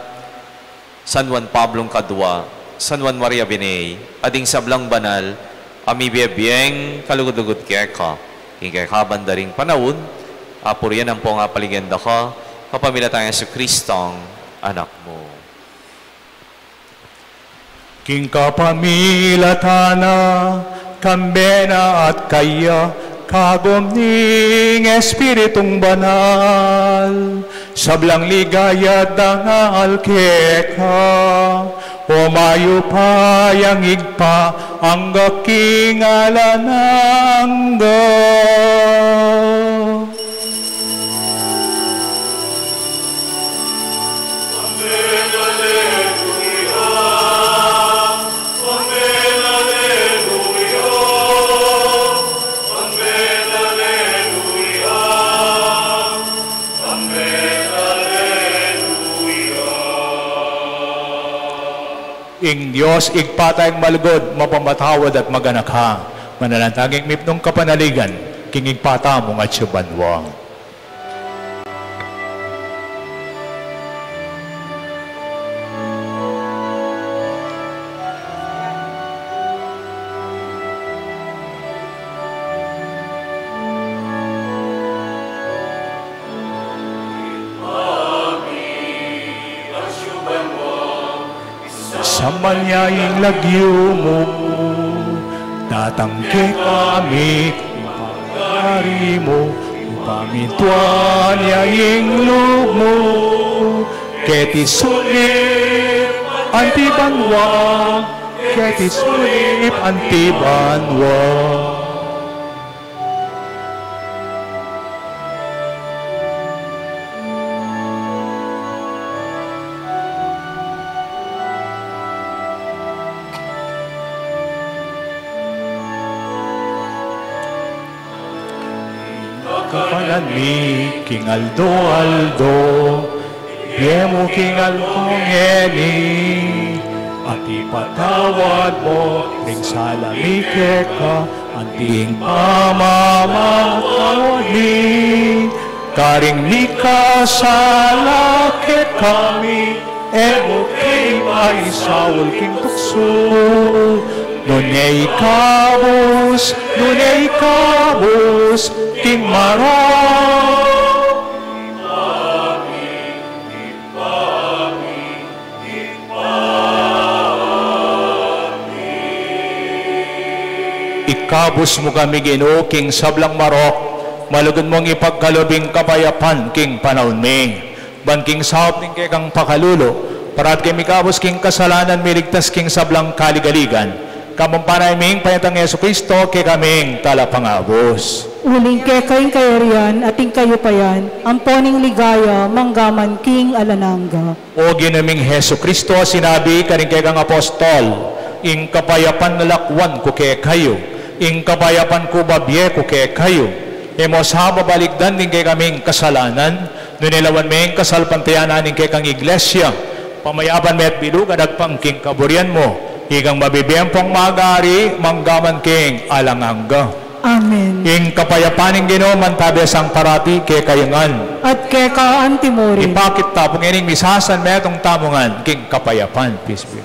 San Juan Pablong Kadua, San Juan Maria Biney, at ding sablang banal a mibie-bieng kalugud-lugud keka, king kekabang da ring panaun, apurian ampong apaligayan da ka, kapamilatan nang Jesucristong Anak mu. King kapamilatan na, kambe na at kaya, kagum ning Espiritung Banal, sablang ligaya dangal keka, o mayupayang Ibpa, angga king alang angga. Ing Dios Ibpa tang malugud, mapamatawad at maganaka, manalangin tang mipnung kapanaligan king Ibpa tamung atsu banua. Samban ya ing lagyu mu, datang kekami ing ari mu, pamintuan ya ing lub mu, keti sulip anti banua, keti sulip anti banua. Kakanan mi king aldo-aldo, ibie mu king aldo ngeni, at ipatawad mu ring sala mi keka, anti ing pamamatawad mi karing mikasala kekami, e mu ke paisaul king tuksu, nune ikabus, nune ikabus king marok. Ikabus mu kami, Ginu, king sablang marok, malugud mung ipagkalub ing kapayapan king panaun mi. Ban king saup ning kekang pakalulu, parati keng mikabus king kasalanan, miligtas king sablang kaligaligan. Kamung panayam mi ing panyatang Jesucristo, kekaming talapangabus. Uling keka ing kayarian at ing kayupayan, ampo ning ligaya, manggaman king alang angga. O Ginu ming Jesucristo, sinabi karing kekang apostol, ing kapayapan lakwan ku kekayu, ing kapayapan ku babie ku kekayu. E mu sa babalikdan ding kekaming kasalanan, nune lawan me ing kasalpantayanan ning kekang Iglesia, pamayapan me at bilug at agpang king kaburian mu, ikang mabibie ampong mag-ari, manggaman king alang angga. Amen. Ing kapayapan ning Ginu mantabe sa parati kekayu ngan. At keka anti murin. Ipakit ta pu ngening misasan metung tamu ngan king kapayapan. Peace be.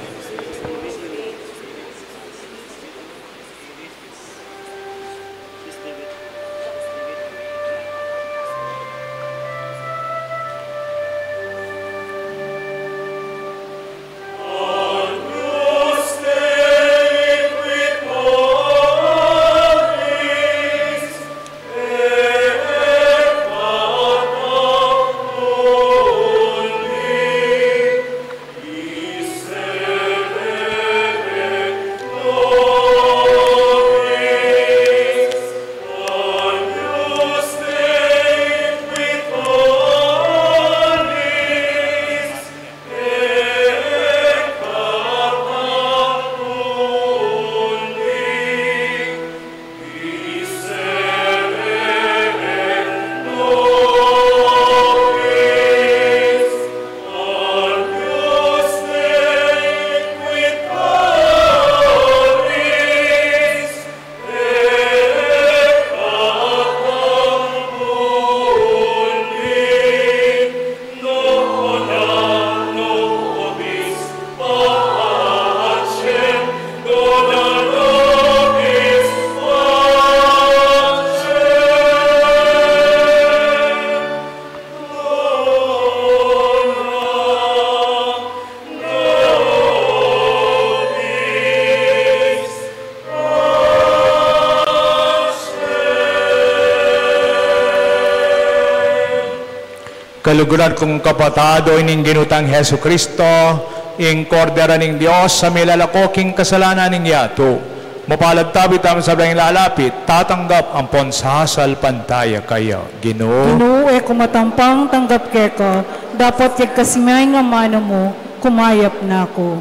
Kaluguran kung kapatad, o ning Ginu tang Jesucristo, ing Kordero ning Dios, a milalako king kasalanan ning yatu. Mapalad tamu king sablang lalapit, tatanggap ampon sasalpantaya kaya. Ginu. Ginu, e ku matampang tanggap keka, dapot yagkas me ing amanu mu, kumayap na ku.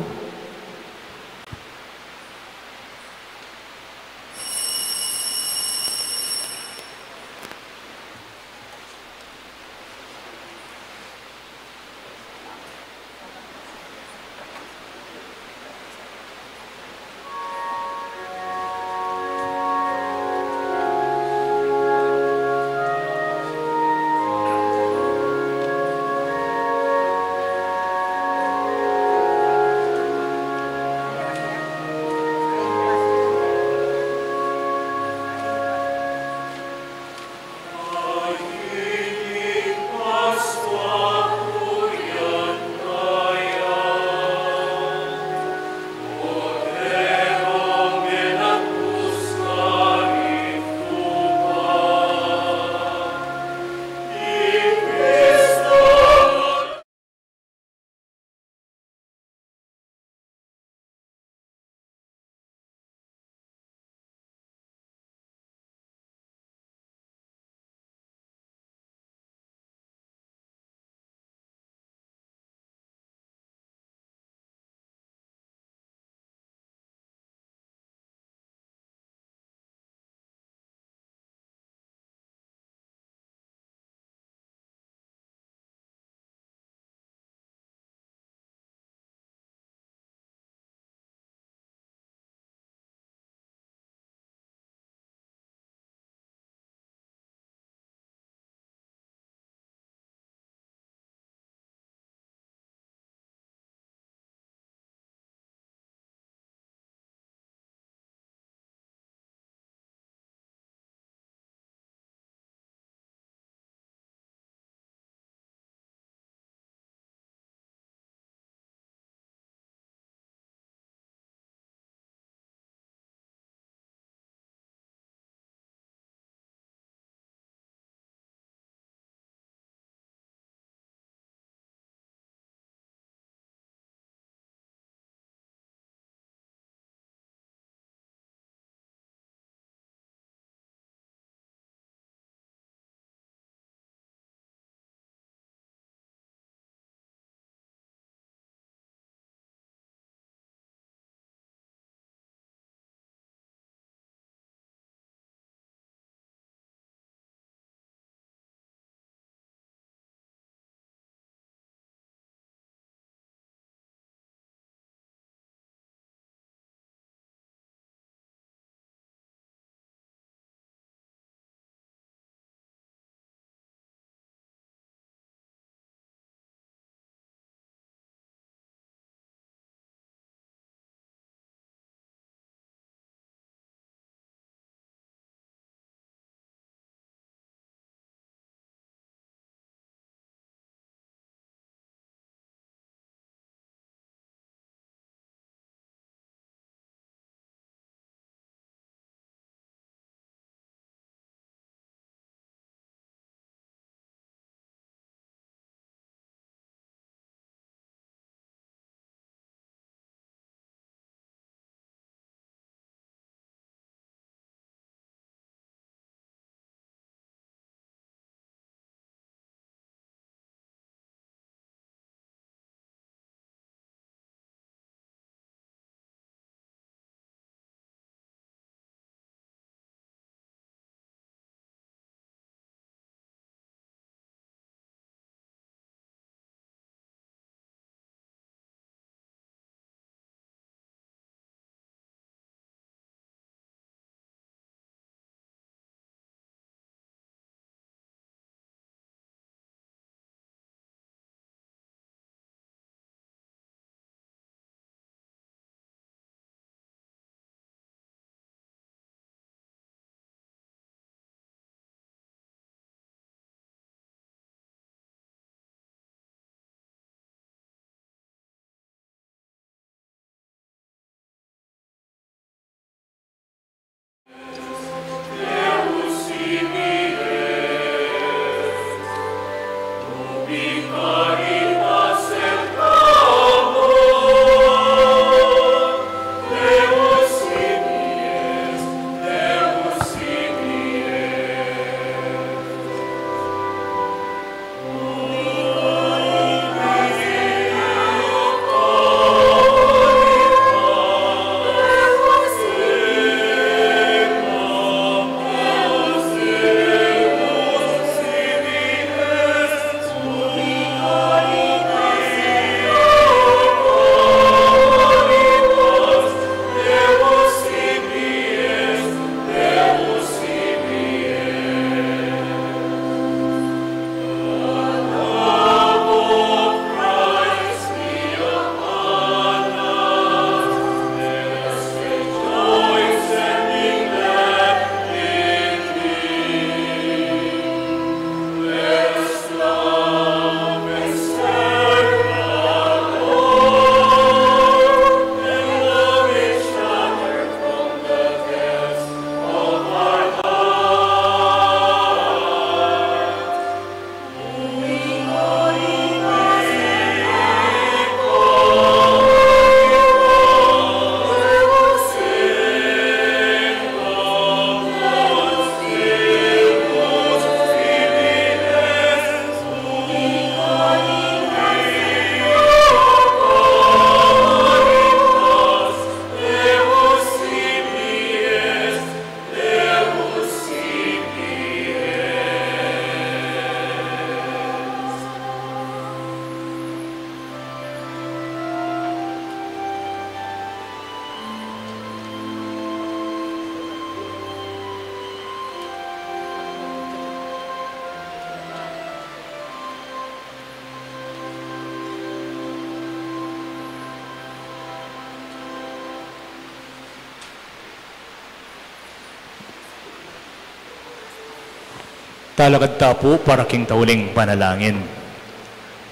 Talakad ta pu para king tauling panalangin.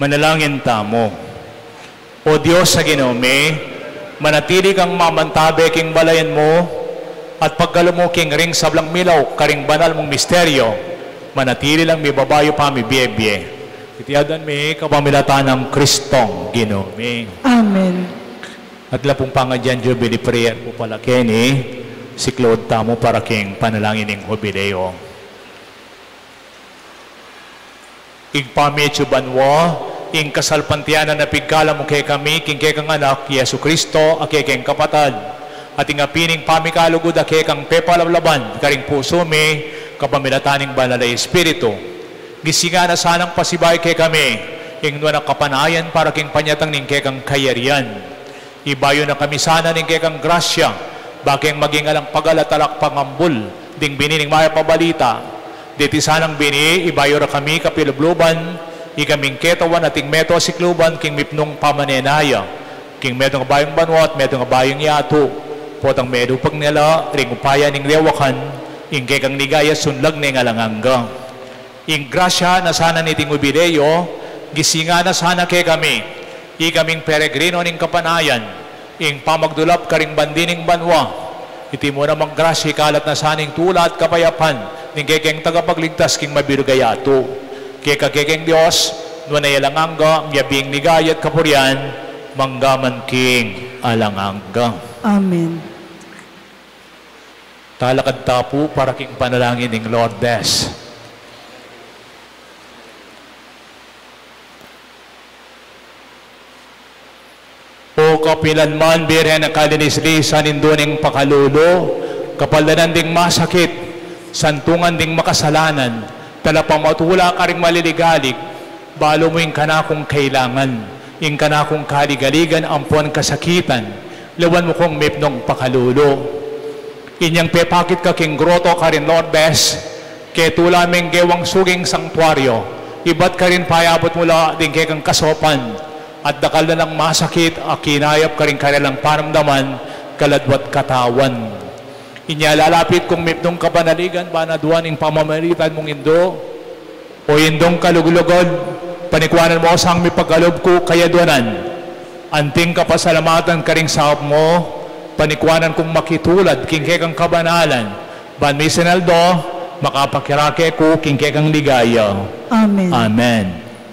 Manalangin tamu. O Dios a Ginu mi, manatili kang mamantabe king balayan mu, at pagkalub mu king ring sablang milauk karing banal mung misteryo, manatili lang mibabayu pamibie-bie. Iti aduan mi kapamilatan nang Kristong Ginu mi. Amen. At lapung pangadyan jubilee prayer pu pala keni, siklaud tamu para king panalangin ning hubileo. Ibpa mi atsu banua, ing kasalpantayanan a pigkalam mu kekami king kekang Anak, Jesu Kristo, a kekeng kapatad, at ing apining pamikalugud a kekang pepalablaban karing pusu mi, kapamilatan ning Banal a Espiritu. Gisingan na sanang pasibayu kekami ing nuan a kapanayan para king panyatang ning kekang kayarian. Ibayu na kami sana ning kekang grasya, bakeng maging alang pagal at alang pangambul ding bini ning mayap a balita. Deti sanang bini, ibayu ra kami kapilubluban, ikaming ketawan at ing metung a sikluban king mipnung pamanenaya, king metung a bayung banua at metung a bayung yatu, potang melupag na la ring upaya ning dewakan, ing kekang ligaya sunlag neng alang angga. Ing grasya na sana niting hubileo, gisingan na sana kekami, ikaming peregrino ning kapanayan, ing pamagdulap karing bandi ning banua. Iti mu namang grasya ikalat na sana ing tula at kapayapan ning kekeng tagapagligtas king mabilug a yatu. Keka kekeng Dios, nuan a alang angga, miyabing ligaya at kapurian, mangga man king alang angga. Amen. Talakad ta pu para king panalangin ning Lourdes. O kapilanman Birhen a kalinis-lisan, Indu ning pakalulu, kapaldanan ding masakit, santungan ding makasalanan, talapamatula karing maliligalig, balu mu ing kanakung kailangan, ing kanakung kaligaligan ampon kasakitan, lawan mu kung mipnung pakalulu. Inyang pepakit ka king groto karin Lourdes, ketula meng gewang suging sangtuaryo, ibat karin payabut mu la ding kekang kasaupan, at dakal na lang masakit a kinayap karing karelang panamdaman, kaladwa't katawan. Inya lalapit kung mipnung kabanaligan, ban aduan ing pamamaritan mung Indu. O Indung kaluglugud, panikuanan mu sang mipagkalub ku kayaduanan. Anting kapasalamatan karing saup mu, panikuanan kung makitulad king kekang kabanalan, Ban misan aldo, makapakirake ku king kekang ligaya. Amen. Amen.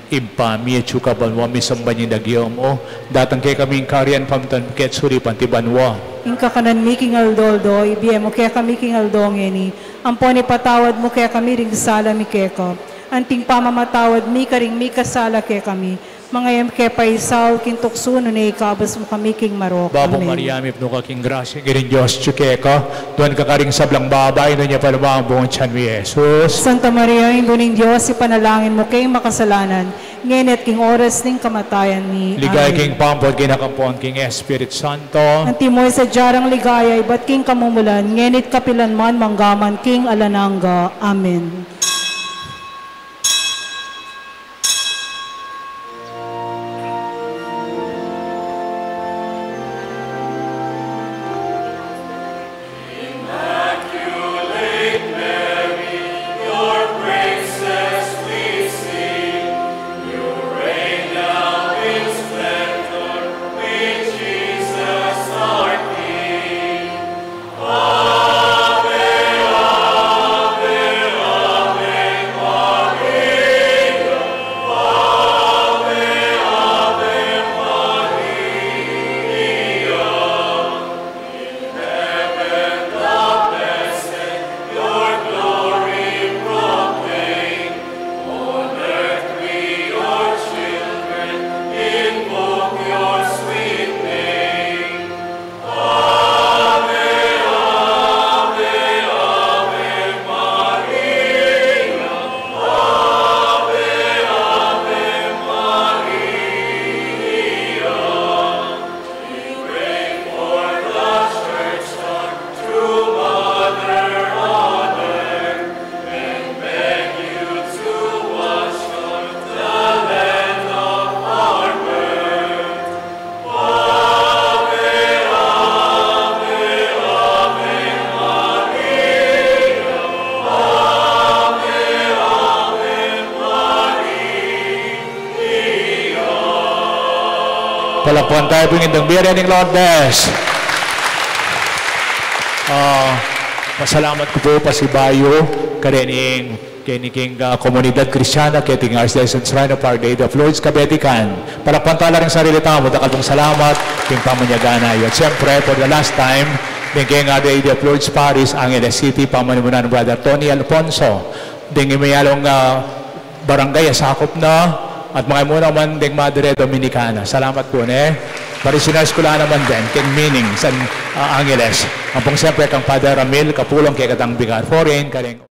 Ibpa mi, atsu ka banua, misamban ya ing lagyu mu, datang kekami ing kayarian mu, mipamintuan king sulip anti banua. Ing kakanan mi king aldo-aldo, ibie mu kekami king aldo ngeni, ampon ipatawad mu kekami ring sala mi keka, anting pamamatawad mi karing mikasala kekami, manga e mu ke paisaul king tuksu, nune ikabus mu kami king marok. Bapu Maria, mipnu ka king grasya, ing Ginung Dios atyu keka, nuan ka karing sablang babai, nuan ya pa naman ing bunga ning tiyan mu, i Jesus. Santa Maria, Indu ning Dios, ipanalangin mu keng makasalanan, ngeni at king oras ning kamatayan mi. Ligaya king Ibpa, ampo king Anak, ampo king Espiritu Santo. Antimo ing sadya rang ligaya, ibat king kamumulan, ngeni at kapilan man, mangga man king alang angga. Amen. Palakpakan tayu pu ing Indang Birhen ning Lourdes. Ah, pasalamat ku pu pasibayu kareng keni king, ah, komunidad Kristiana, keti king Archdiocese Shrine of Our Lady of Lourdes, Kabetikan. Palakpakan tala ring sarili tamu, dakal pung salamat king pamanyagan na yu. At siyempre, for the last time, deng king Our Lady of Lourdes Parish, Angeles City, pamanimunan ni Brother Tony Alfonso. Deng imiyalung, ah, barangay a sakup na, at makaimuna man deng Madre Dominicana. Salamat pu, ne. Parishioners ku la naman din, keng Mining, San, ah, Angeles. Ampong siyempre kang Father Ramil Kapulong, kekatang Vicar Foreign, kareng